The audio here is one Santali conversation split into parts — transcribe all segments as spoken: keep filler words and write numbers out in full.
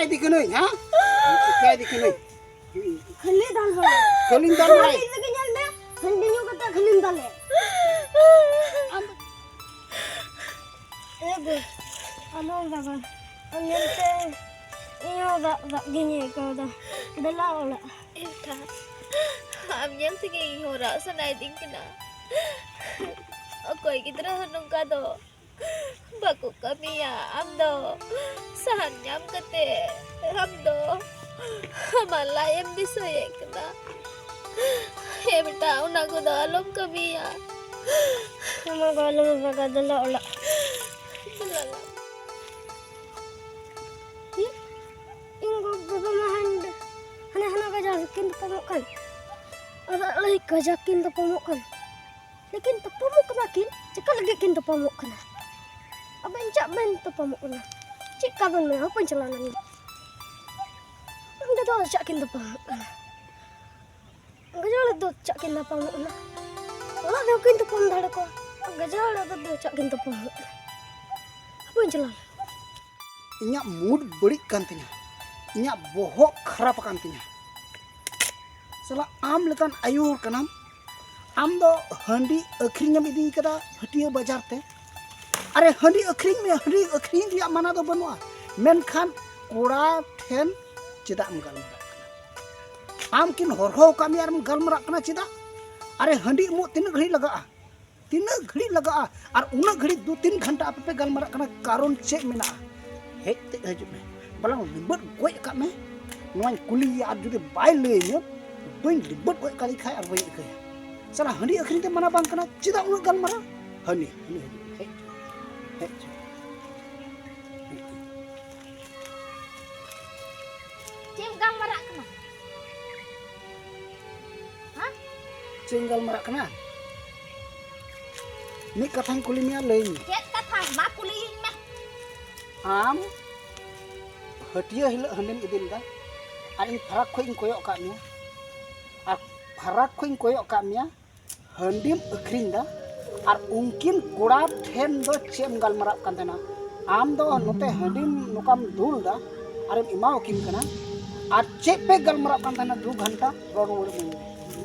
ᱤᱫᱤ ᱠᱟᱹᱱᱟᱹᱧ, ᱦᱮᱸ? ᱪᱤᱠᱟᱹ ᱤᱫᱤ ᱠᱟᱹᱱᱟᱹᱧ? ᱠᱷᱟᱹᱞᱤ ᱫᱟᱞ ᱵᱟᱲᱟᱭ᱾ ᱠᱷᱟᱹᱞᱤᱧ ᱫᱟᱞ ᱵᱟᱲᱟᱭ᱾ ᱦᱟᱺᱰᱤ ᱞᱟᱹᱜᱤᱫ ᱧᱮᱞ ᱢᱮ, ᱦᱟᱺᱰᱤ ᱧᱩ ᱠᱟᱛᱮ ᱠᱷᱟᱹᱞᱤᱢ ᱫᱟᱞᱮ᱾ ᱟᱢ ᱮ ᱵᱟᱹᱵᱩ, ᱟᱞᱚᱢ ᱨᱟᱜᱟ᱾ ᱟᱢ ᱧᱮᱞᱛᱮ ᱤᱧ ᱦᱚᱸ ᱨᱟᱜ ᱨᱟᱜ ᱜᱤᱧ ᱟᱹᱭᱠᱟᱹᱣ ᱮᱫᱟ᱾ ᱫᱮᱞᱟ ᱚᱲᱟᱜ᱾ ᱮᱱᱠᱷᱟᱱ ᱟᱢ ᱧᱮᱞ ᱛᱮᱜᱮ ᱤᱧ ᱦᱚᱸ ᱨᱟᱜ ᱥᱟᱱᱟᱭᱤᱫᱤᱧ ᱠᱟᱱᱟ᱾ ᱚᱠᱚᱭ ᱜᱤᱫᱽᱨᱟᱹ ᱦᱚᱸ ᱱᱚᱝᱠᱟ ᱫᱚ ᱵᱟᱠᱚ ᱠᱟᱹᱢᱤᱭᱟ᱾ ᱟᱢ ᱫᱚ ᱥᱟᱦᱟᱱ ᱧᱟᱢ ᱠᱟᱛᱮ ᱟᱢ ᱫᱚ ᱟᱢᱟᱜ ᱞᱟᱡ ᱮᱢ ᱵᱤᱥᱚᱭᱮᱫ ᱠᱟᱱᱟ᱾ ᱦᱮᱸ ᱵᱮᱴᱟ, ᱚᱱᱟ ᱠᱚᱫᱚ ᱟᱞᱚᱢ ᱠᱟᱹᱢᱤᱭᱟ᱾ ᱚᱱᱟ ᱠᱚ ᱟᱞᱚᱢ ᱨᱟᱜᱟ, ᱫᱮᱞᱟ ᱚᱲᱟᱜ᱾ ᱫᱮᱞᱟ ᱞᱟᱝ᱾ ᱤᱧ ᱜᱚ ᱵᱟᱵᱟ ᱢᱟ ᱦᱟᱱ-, ᱦᱟᱱᱮ ᱦᱟᱱᱟ ᱜᱟᱡᱟᱲ ᱠᱤᱱ ᱛᱟᱯᱟᱢᱚᱜ ᱠᱟᱱ᱾ ᱟᱨ ᱟᱞᱮ ᱠᱟᱡᱟᱠ ᱠᱤᱱ ᱛᱟᱯᱟᱢᱚᱜ ᱠᱟᱱ᱾ ᱞᱮᱠᱤᱱ ᱛᱟᱯᱟᱢᱚᱜ ᱠᱟᱱᱟ ᱠᱤᱱ, ᱪᱮᱠᱟ ᱞᱟᱹᱜᱤᱫ ᱠᱤᱱ ᱛᱟᱯᱟᱢᱚᱜ ᱠᱟᱱᱟ? ᱟᱵᱮᱱ ᱪᱟᱜ ᱵᱮᱱ ᱛᱟᱯᱟᱢᱚᱜ ᱠᱟᱱᱟ᱾ ᱪᱮᱫ ᱠᱟ ᱵᱮᱱ ᱢᱮᱱᱟ? ᱦᱟᱯᱮᱧ ᱪᱟᱞᱟᱣ ᱞᱮᱱ ᱜᱮ᱾ ᱚᱸᱰᱮ ᱫᱚ ᱪᱟᱜ ᱠᱤᱱ ᱛᱟᱯᱟᱢᱚᱜ ᱠᱟᱱᱟ᱾ ᱜᱟᱡᱟᱲ ᱨᱮᱫᱚ ᱪᱟᱜ ᱠᱤᱱ ᱛᱟᱯᱟᱢᱚᱜ ᱠᱟᱱᱟ᱾ ᱚᱲᱟᱜ ᱨᱮᱦᱚᱸ ᱠᱤᱱ ᱛᱟᱯᱟᱢ ᱫᱟᱲᱮ ᱠᱚᱣᱟ᱾ ᱜᱟᱡᱟᱲ ᱨᱮᱫᱚ ᱪᱟᱜ ᱠᱤᱱ ᱛᱟᱯᱟᱢᱚᱜ ᱠᱟᱱᱟ᱾ ᱦᱟᱯᱮᱧ ᱪᱟᱞᱟᱣ ᱞᱮᱱ᱾ ᱤᱧᱟᱹᱜ ᱢᱩᱰ ᱵᱟᱹᱲᱤᱡ ᱠᱟᱱ ᱛᱤᱧᱟᱹ, ᱤᱧᱟᱹᱜ ᱵᱚᱦᱚᱜ ᱠᱷᱟᱨᱟᱯ ᱟᱠᱟᱱ ᱛᱤᱧᱟᱹ᱾ ᱥᱟᱞᱟ, ᱟᱢ ᱞᱮᱠᱟᱱ ᱟᱭᱳ ᱦᱚᱲ ᱠᱟᱱᱟᱢ, ᱟᱢ ᱫᱚ ᱦᱟᱺᱰᱤ ᱟᱹᱠᱷᱨᱤᱧ ᱮᱢ ᱤᱫᱤ ᱠᱟᱫᱟ ᱦᱟᱹᱴᱤᱭᱟᱹ ᱵᱟᱡᱟᱨ ᱛᱮ᱾ ᱟᱨᱮ, ᱦᱟᱺᱰᱤ ᱟᱹᱠᱷᱨᱤᱧ ᱢᱮ, ᱦᱟᱺᱰᱤ ᱟᱹᱠᱷᱨᱤᱧ ᱨᱮᱭᱟᱜ ᱢᱟᱱᱟ ᱫᱚ ᱵᱟᱹᱱᱩᱜᱼᱟ, ᱢᱮᱱᱠᱷᱟᱱ ᱠᱚᱲᱟ ᱴᱷᱮᱱ ᱪᱮᱫᱟᱜ ᱮᱢ ᱜᱟᱞᱢᱟᱨᱟᱜ ᱠᱟᱱᱟ? ᱟᱢ ᱠᱤᱱ ᱦᱚᱨᱦᱚ ᱟᱠᱟᱫ ᱢᱮᱭᱟ ᱟᱨᱮᱢ ᱜᱟᱞᱢᱟᱨᱟᱜ ᱠᱟᱱᱟ ᱪᱮᱫᱟᱜ? ᱟᱨᱮ, ᱦᱟᱺᱰᱤ ᱮᱢᱚᱜ ᱛᱤᱱᱟᱹᱜ ᱜᱷᱟᱹᱲᱤᱡ ᱞᱟᱜᱟᱜᱼᱟ? ᱛᱤᱱᱟᱹᱜ ᱜᱷᱟᱹᱲᱤᱡ ᱞᱟᱜᱟᱜᱼᱟ? ᱟᱨ ᱩᱱᱟᱹᱜ ᱜᱷᱟᱹᱲᱤᱡ ᱫᱩ ᱛᱤᱱ ᱜᱷᱚᱱᱴᱟ ᱟᱯᱮ ᱯᱮ ᱜᱟᱞᱢᱟᱨᱟᱜ ᱠᱟᱱᱟ, ᱠᱟᱨᱚᱱ ᱪᱮᱫ ᱢᱮᱱᱟᱜᱼᱟ? ᱦᱮᱡ ᱛᱮ ᱦᱤᱡᱩᱜ ᱢᱮ, ᱵᱟᱞᱟᱝ ᱞᱤᱵᱟᱹᱫ ᱜᱚᱡ ᱟᱠᱟᱫ ᱢᱮ᱾ ᱱᱚᱣᱟᱧ ᱠᱩᱞᱤᱭᱮᱭᱟ, ᱟᱨ ᱡᱩᱫᱤ ᱵᱟᱭ ᱞᱟᱹᱭᱟᱹᱧᱟᱹ, ᱵᱟᱹᱧ ᱞᱤᱵᱟᱹᱫ ᱜᱚᱡ ᱠᱟᱫᱮ ᱠᱷᱟᱡ ᱟᱨ ᱵᱟᱹᱧ ᱤᱠᱟᱹᱭᱟ᱾ ᱥᱟᱞᱟ, ᱦᱟᱺᱰᱤ ᱟᱹᱠᱷᱨᱤᱧ ᱛᱮ ᱢᱟᱱᱟ ᱵᱟᱝ ᱠᱟᱱᱟ, ᱪᱮᱫᱟᱜ ᱩᱱᱟᱹᱜ ᱜᱟᱞᱢᱟᱨᱟᱣ? ᱦᱟᱹᱱᱤ, ᱦᱟᱹᱱᱤ ᱦᱤᱡᱩᱜ, ᱦᱮᱡ ᱪᱚ, ᱦᱮᱡ ᱪᱚ, ᱦᱮᱡ ᱪᱚ᱾ ᱪᱮᱫ ᱮᱢ ᱜᱟᱞᱢᱟᱨᱟᱜ ᱠᱟᱱᱟ? ᱦᱮᱸ? ᱪᱮᱫ ᱤᱧ ᱜᱟᱞᱢᱟᱨᱟᱜ ᱠᱟᱱᱟ? ᱢᱤᱫ ᱠᱟᱛᱷᱟᱧ ᱠᱩᱞᱤ ᱢᱮᱭᱟ, ᱞᱟᱹᱭ ᱢᱮ᱾ ᱪᱮᱫ ᱠᱟᱛᱷᱟ? ᱢᱟ ᱠᱩᱞᱤᱭᱤᱧ ᱢᱮ᱾ ᱟᱢ ᱦᱟᱹᱴᱤᱭᱟᱹ ᱦᱤᱞᱳᱜ ᱦᱟᱺᱰᱤᱢ ᱤᱫᱤ ᱞᱮᱫᱟ ᱟᱨ ᱤᱧ ᱯᱷᱟᱨᱟᱠ ᱠᱷᱚᱡ ᱤᱧ ᱠᱚᱭᱚᱜ ᱟᱠᱟᱫ ᱢᱮᱭᱟ, ᱟᱨ ᱯᱷᱟᱨᱟᱠ ᱠᱷᱚᱡ ᱤᱧ ᱠᱚᱭᱚᱜ ᱟᱠᱟᱫ ᱢᱮᱭᱟ, ᱦᱟᱺᱰᱤᱢ ᱟᱹᱠᱷᱨᱤᱧ ᱫᱟ ᱟᱨ ᱩᱱᱠᱤᱱ ᱠᱚᱲᱟ ᱴᱷᱮᱱ ᱫᱚ ᱪᱮᱫ ᱮᱢ ᱜᱟᱞᱢᱟᱨᱟᱜ ᱠᱟᱱ ᱛᱟᱦᱮᱱᱟ? ᱟᱢ ᱫᱚ ᱱᱚᱛᱮ ᱦᱟᱺᱰᱤᱢ ᱱᱚᱝᱠᱟᱢ ᱫᱩᱞ ᱫᱟ ᱟᱨᱮᱢ ᱮᱢᱟᱣᱟᱠᱤᱱ ᱠᱟᱱᱟ᱾ ᱟᱨ ᱪᱮᱫ ᱯᱮ ᱜᱟᱞᱢᱟᱨᱟᱜ ᱠᱟᱱ ᱛᱟᱦᱮᱱᱟ ᱫᱩ ᱜᱷᱚᱱᱴᱟ? ᱨᱚᱲ ᱨᱩᱣᱟᱹᱲ ᱢᱮ᱾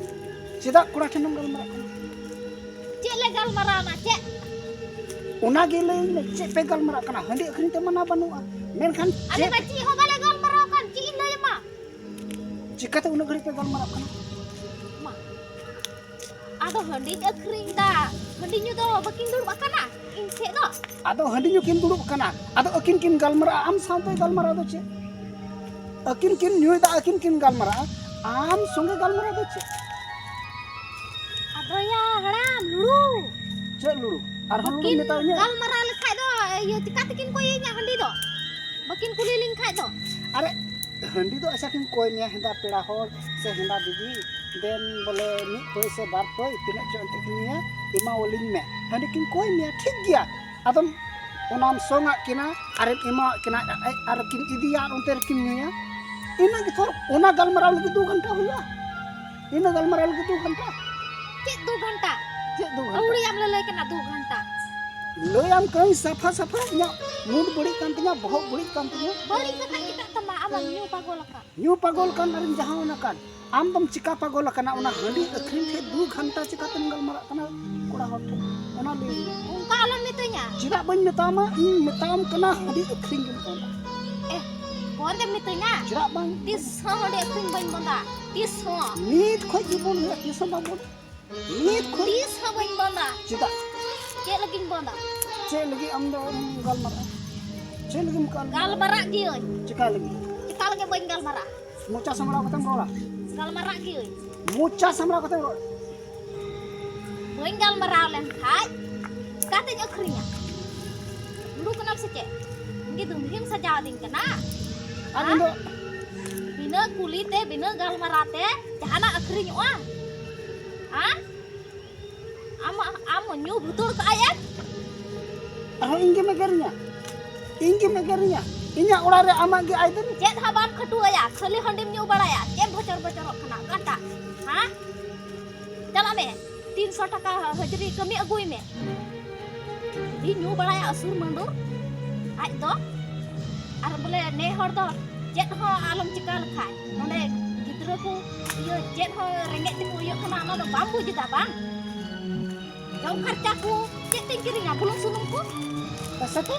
ᱪᱮᱫᱟᱜ ᱠᱚᱲᱟ ᱴᱷᱮᱱᱮᱢ ᱜᱟᱞᱢᱟᱨᱟᱜ ᱠᱟᱱᱟ? ᱪᱮᱫ ᱞᱮ ᱜᱟᱞᱢᱟᱨᱟᱣᱱᱟ? ᱪᱮᱫ? ᱚᱱᱟᱜᱮ ᱞᱟᱹᱭᱟᱹᱧ ᱢᱮ, ᱪᱮᱫ ᱯᱮ ᱜᱟᱞᱢᱟᱨᱟᱜ ᱠᱟᱱᱟ? ᱦᱟᱺᱰᱤ ᱟᱹᱠᱷᱨᱤᱧ ᱛᱮ ᱢᱟᱱᱟ ᱵᱟᱹᱱᱩᱜᱼᱟ, ᱢᱮᱱᱠᱷᱟᱱ ᱟᱞᱮ ᱪᱮᱫ ᱢᱟ ᱪᱮᱫ ᱦᱚᱸ ᱵᱟᱞᱮ ᱜᱟᱞᱢᱟᱨᱟᱣ ᱠᱟᱱ, ᱪᱮᱫ ᱤᱧ ᱞᱟᱹᱭ ᱟᱢᱟ? ᱪᱤᱠᱟᱹᱛᱮ ᱩᱱᱟᱹᱜ ᱜᱷᱟᱹᱲᱤᱡ ᱯᱮ ᱜᱟᱞᱢᱟᱨᱟᱜ ᱠᱟᱱᱟ? ᱢᱟ, ᱟᱫᱚ ᱦᱟᱺᱰᱤᱧ ᱟᱹᱠᱷᱨᱤᱧ ᱫᱟ, ᱦᱟᱺᱰᱤ ᱧᱩ ᱫᱚ ᱵᱟᱹᱠᱤᱱ ᱫᱩᱲᱩᱵ ᱟᱠᱟᱱᱟ ᱤᱧ ᱴᱷᱮᱡ ᱫᱚ? ᱟᱫᱚ ᱦᱟᱺᱰᱤ ᱧᱩ ᱠᱤᱱ ᱫᱩᱲᱩᱵ ᱟᱠᱟᱱᱟ, ᱟᱫᱚ ᱟᱹᱠᱤᱱ ᱠᱤᱱ ᱜᱟᱞᱢᱟᱨᱟᱜᱼᱟ, ᱟᱢ ᱥᱟᱶᱛᱮ ᱜᱟᱞᱢᱟᱨᱟᱣ ᱫᱚ ᱪᱮᱫ? ᱟᱹᱠᱤᱱ ᱠᱤᱱ ᱧᱩᱭᱮᱫᱟ, ᱟᱹᱠᱤᱱ ᱠᱤᱱ ᱜᱟᱞᱢᱟᱨᱟᱜᱼᱟ, ᱟᱢ ᱥᱚᱸᱜᱮ ᱜᱟᱞᱢᱟᱨᱟᱣ ᱫᱚ ᱪᱮᱫ? ᱟᱫᱚᱭᱟ ᱦᱟᱲᱟᱢ ᱞᱩᱲᱩ᱾ ᱪᱮᱫ ᱞᱩᱲᱩ? ᱟᱨᱦᱚᱸ ᱞᱩᱲᱩ ᱵᱟᱹᱠᱤᱱ ᱢᱮᱛᱟᱣᱤᱧᱟ? ᱜᱟᱞᱢᱟᱨᱟᱣ ᱞᱮᱠᱷᱟᱡ ᱫᱚ ᱤᱭᱟᱹ ᱪᱤᱠᱟ ᱛᱮᱠᱤᱱ ᱠᱚᱭᱮᱧᱟ ᱦᱟᱺᱰᱤ ᱫᱚ? ᱵᱟᱹᱠᱤᱱ ᱠᱩᱞᱤ ᱞᱤᱧ ᱠᱷᱟᱡ ᱫᱚ? ᱟᱨᱮ, ᱦᱟᱺᱰᱤ ᱫᱚ ᱟᱪᱪᱷᱟ ᱠᱤᱱ ᱠᱚᱭ ᱢᱮᱭᱟ, ᱦᱮᱸᱫᱟ ᱯᱮᱲᱟ ᱦᱚᱲ ᱥᱮ ᱦᱮᱸᱫᱟ ᱫᱤᱫᱤ, ᱫᱮᱱ ᱵᱚᱞᱮ ᱢᱤᱫ ᱯᱟᱹᱭ ᱥᱮ ᱵᱟᱨ ᱯᱟᱹᱭ, ᱛᱤᱱᱟᱹᱜ ᱪᱚ ᱮᱱᱛᱮ ᱠᱤᱱ ᱧᱩᱭᱟ, ᱮᱢᱟᱣᱟᱞᱤᱧ ᱢᱮ᱾ ᱦᱟᱺᱰᱤ ᱠᱤᱱ ᱠᱚᱭ ᱢᱮᱭᱟ, ᱴᱷᱤᱠ ᱜᱮᱭᱟ᱾ ᱟᱫᱚᱢ ᱚᱱᱟᱢ ᱥᱚᱝᱟᱜ ᱠᱤᱱᱟ ᱟᱨᱮᱢ ᱮᱢᱟᱣᱟᱜ ᱠᱤᱱᱟ, ᱟᱨ ᱠᱤᱱ ᱤᱫᱤᱭᱟ ᱟᱨ ᱚᱱᱛᱮ ᱨᱮᱠᱤᱱ ᱧᱩᱭᱟ᱾ ᱤᱱᱟᱹ ᱜᱮ ᱛᱷᱚᱨ, ᱚᱱᱟ ᱜᱟᱞᱢᱟᱨᱟᱣ ᱞᱟᱹᱜᱤᱫ ᱫᱩ ᱜᱷᱚᱱᱴᱟ ᱦᱩᱭᱩᱜᱼᱟ? ᱤᱱᱟᱹ ᱜᱟᱞᱢᱟᱨᱟᱣ ᱞᱟᱹᱜᱤᱫ ᱫᱩ ᱜᱷᱚᱱᱴᱟ? ᱪᱮᱫ ᱫᱩ ᱜᱷᱚᱱᱴᱟ? ᱪᱮᱫ ᱫᱩ ᱜᱷᱚᱱᱴᱟ? ᱟᱹᱣᱲᱤᱭᱟᱢ ᱞᱟᱹᱞᱟᱹᱭ ᱠᱟᱱᱟ ᱫᱩ ᱜᱷᱚᱱᱴᱟ᱾ ᱞᱟᱹᱭᱟᱢ ᱠᱟᱹᱱᱟᱹᱧ ᱥᱟᱯᱷᱟ ᱥᱟᱯᱷᱟ, ᱤᱧᱟᱹᱜ ᱢᱩᱰ ᱵᱟᱹᱲᱤᱡ ᱠᱟᱱ ᱛᱤᱧᱟ, ᱵᱚᱦᱚᱜ ᱵᱟᱹᱲᱤᱡ ᱠᱟᱱ ᱛᱤᱧᱟ᱾ ᱵᱟᱹᱲᱤᱡ ᱫᱚ ᱠᱷᱟᱡ ᱪᱮᱫᱟᱜ ᱛᱟᱢᱟ? ᱟᱢᱮᱢ ᱧᱩ ᱯᱟᱜᱚᱞ ᱟᱠᱟᱱ᱾ ᱧᱩ ᱯᱟᱜᱚᱞ ᱠᱟᱱ ᱟᱨᱤᱧ ᱡᱟᱦᱟᱸ ᱚᱱᱟ ᱠᱟᱱ᱾ ᱟᱢ ᱫᱚᱢ ᱪᱤᱠᱟ ᱯᱟᱜᱚᱞ ᱟᱠᱟᱱᱟ? ᱚᱱᱟ ᱦᱟᱺᱰᱤ ᱟᱹᱠᱷᱨᱤᱧ ᱴᱷᱮᱡ ᱫᱩ ᱜᱷᱚᱱᱴᱟ ᱪᱤᱠᱟᱛᱮᱢ ᱜᱟᱞᱢᱟᱨᱟᱜ ᱠᱟᱱᱟ ᱠᱚᱲᱟ ᱦᱚᱲ ᱴᱷᱮᱡ? ᱚᱱᱟ ᱞᱟᱹᱭ ᱢᱮ᱾ ᱚᱱᱠᱟ ᱟᱞᱚᱢ ᱢᱮᱛᱟᱹᱧᱟ᱾ ᱪᱮᱫᱟᱜ ᱵᱟᱹᱧ ᱢᱮᱛᱟᱢᱟ? ᱤᱧ ᱢᱮᱛᱟᱢ ᱠᱟᱱᱟ ᱦᱟᱺᱰᱤ ᱟᱹᱠᱷᱨᱤᱧ ᱜᱮᱢ ᱠᱟᱱᱟ᱾ ᱮ, ᱵᱚᱱᱫᱮᱢ ᱢᱮᱛᱟᱹᱧᱟ? ᱪᱮᱫᱟᱜ ᱵᱟᱝ? ᱛᱤᱥ ᱦᱚᱸ ᱦᱟᱺᱰᱤ ᱟᱹᱠᱷᱨᱤᱧ ᱵᱟᱹᱧ ᱵᱚᱱᱫᱟ᱾ ᱛᱤᱥ ᱦᱚᱸ᱾ ᱱᱤᱛ ᱠᱷᱚᱡ ᱜᱮ ᱵᱚᱱᱫ ᱦᱩᱭᱩᱜᱼᱟ, ᱛᱤᱥ ᱦᱚᱸ ᱵᱟᱝ ᱵᱚᱱᱫ᱾ ᱱᱤᱛ ᱠᱷᱚᱡ᱾ ᱛᱤᱥ ᱦᱚᱸ ᱵᱟᱹᱧ ᱵᱚᱱᱫᱟ᱾ ᱪᱮᱫᱟᱜ? ᱪᱮᱫ ᱞᱟᱹᱜᱤᱫ ᱤᱧ ᱵᱚᱱᱫᱟ? ᱪᱮᱫ ᱞᱟᱹᱜᱤᱫ ᱟᱢ ᱫᱚᱢ ᱜᱟᱞᱢᱟᱨᱟᱜᱼᱟ? ᱪᱮᱫ ᱞᱟᱹᱜᱤᱫ ᱮᱢ ᱜᱟᱞᱢᱟᱨᱟᱜᱼᱟ? ᱜᱟᱞᱢᱟᱨᱟᱜ ᱜᱤᱭᱟᱹᱧ᱾ ᱪᱮᱠᱟ ᱞᱟᱹᱜᱤᱫ? ᱪᱮᱠᱟ ᱞᱟᱹᱜᱤᱫ ᱵᱟᱹᱧ ᱜᱟᱞᱢᱟᱨᱟᱜᱼᱟ? ᱢᱚᱪᱟ ᱥᱟᱢᱵᱲᱟᱣ ᱠᱟᱛᱮᱢ ᱨᱚᱲᱟ᱾ ᱜᱟᱞᱢᱟᱨᱟᱜ ᱜᱤᱭᱟᱹᱧ᱾ ᱢᱚᱪᱟ ᱥᱟᱢᱵᱲᱟᱣ ᱠᱟᱛᱮᱢ ᱨᱚᱲ᱾ ᱵᱟᱹᱧ ᱜᱟᱞᱢᱟᱨᱟᱣ ᱞᱮᱱᱠᱷᱟᱡ ᱪᱤᱠᱟᱛᱤᱧ ᱟᱹᱠᱷᱨᱤᱧᱟ? ᱦᱩᱲᱩ ᱠᱟᱱᱟᱢ ᱥᱮ ᱪᱮᱫ? ᱤᱧ ᱜᱮ ᱫᱩᱸᱫᱷᱤᱢ ᱥᱟᱡᱟᱣ ᱟᱹᱫᱤᱧ ᱠᱟᱱᱟ? ᱟᱨ ᱤᱧ ᱫᱚ ᱵᱤᱱᱟᱹ ᱠᱩᱞᱤ ᱛᱮ, ᱵᱤᱱᱟᱹ ᱜᱟᱞᱢᱟᱨᱟᱣ ᱛᱮ ᱡᱟᱦᱟᱱᱟᱜ ᱟᱹᱠᱷᱨᱤᱧᱚᱜᱼᱟ? ᱦᱮᱸ? ᱟᱢ, ᱟᱢ ᱧᱩ ᱵᱷᱩᱛᱩᱲ ᱠᱟᱜᱼᱟᱭ ᱮᱢ? ᱟᱨᱦᱚᱸ ᱤᱧ ᱜᱮᱢ ᱮᱜᱮᱨᱤᱧᱟ? ᱤᱧ ᱜᱮᱢ ᱮᱜᱮᱨᱤᱧᱟ? ᱤᱧᱟᱹᱜ ᱚᱲᱟᱜ ᱨᱮ ᱟᱢᱟᱜ ᱜᱮ ᱟᱭᱫᱟᱹᱨᱤ? ᱪᱮᱫ ᱦᱚᱸ ᱵᱟᱢ ᱠᱷᱟᱹᱴᱩᱣᱟᱹᱭᱟ, ᱠᱷᱟᱹᱞᱤ ᱦᱟᱺᱰᱤᱢ ᱧᱩ ᱵᱟᱲᱟᱭᱟ᱾ ᱪᱮᱫ ᱮᱢ ᱵᱷᱚᱪᱚᱨ ᱵᱷᱚᱪᱚᱨᱚᱜ ᱠᱟᱱᱟ ᱚᱠᱟᱴᱟᱜ? ᱦᱮᱸ? ᱪᱟᱞᱟᱜ ᱢᱮ, ᱛᱤᱱᱥᱚ ᱴᱟᱠᱟ ᱦᱟᱹᱡᱨᱤ ᱠᱟᱹᱢᱤ ᱟᱹᱜᱩᱭ ᱢᱮ᱾ ᱦᱟᱺᱰᱤ ᱧᱩ ᱵᱟᱲᱟᱭᱟ ᱟᱹᱥᱩᱨ ᱢᱟᱹᱫᱩᱨ ᱟᱡ ᱫᱚ᱾ ᱟᱨ ᱵᱚᱞᱮ ᱱᱮ ᱦᱚᱲ ᱫᱚ ᱪᱮᱫ ᱦᱚᱸ ᱟᱞᱚᱢ ᱪᱤᱠᱟ ᱞᱮᱠᱷᱟᱡ, ᱱᱚᱰᱮ ᱜᱤᱫᱽᱨᱟᱹ ᱠᱚ ᱤᱭᱟᱹ ᱪᱮᱫ ᱦᱚᱸ ᱨᱮᱸᱜᱮᱡ ᱛᱮᱠᱚ ᱤᱭᱟᱹᱜ ᱠᱟᱱᱟ, ᱚᱱᱟ ᱫᱚ ᱵᱟᱢ ᱵᱩᱡᱽ ᱮᱫᱟ ᱵᱟᱝ? ᱡᱚᱢ ᱠᱷᱚᱨᱪᱟ ᱠᱚ ᱪᱮᱫ ᱛᱮᱧ ᱠᱤᱨᱤᱧᱟ? ᱵᱩᱞᱩᱝ ᱥᱩᱱᱩᱢ ᱠᱚ? ᱯᱚᱭᱥᱟ ᱛᱮ?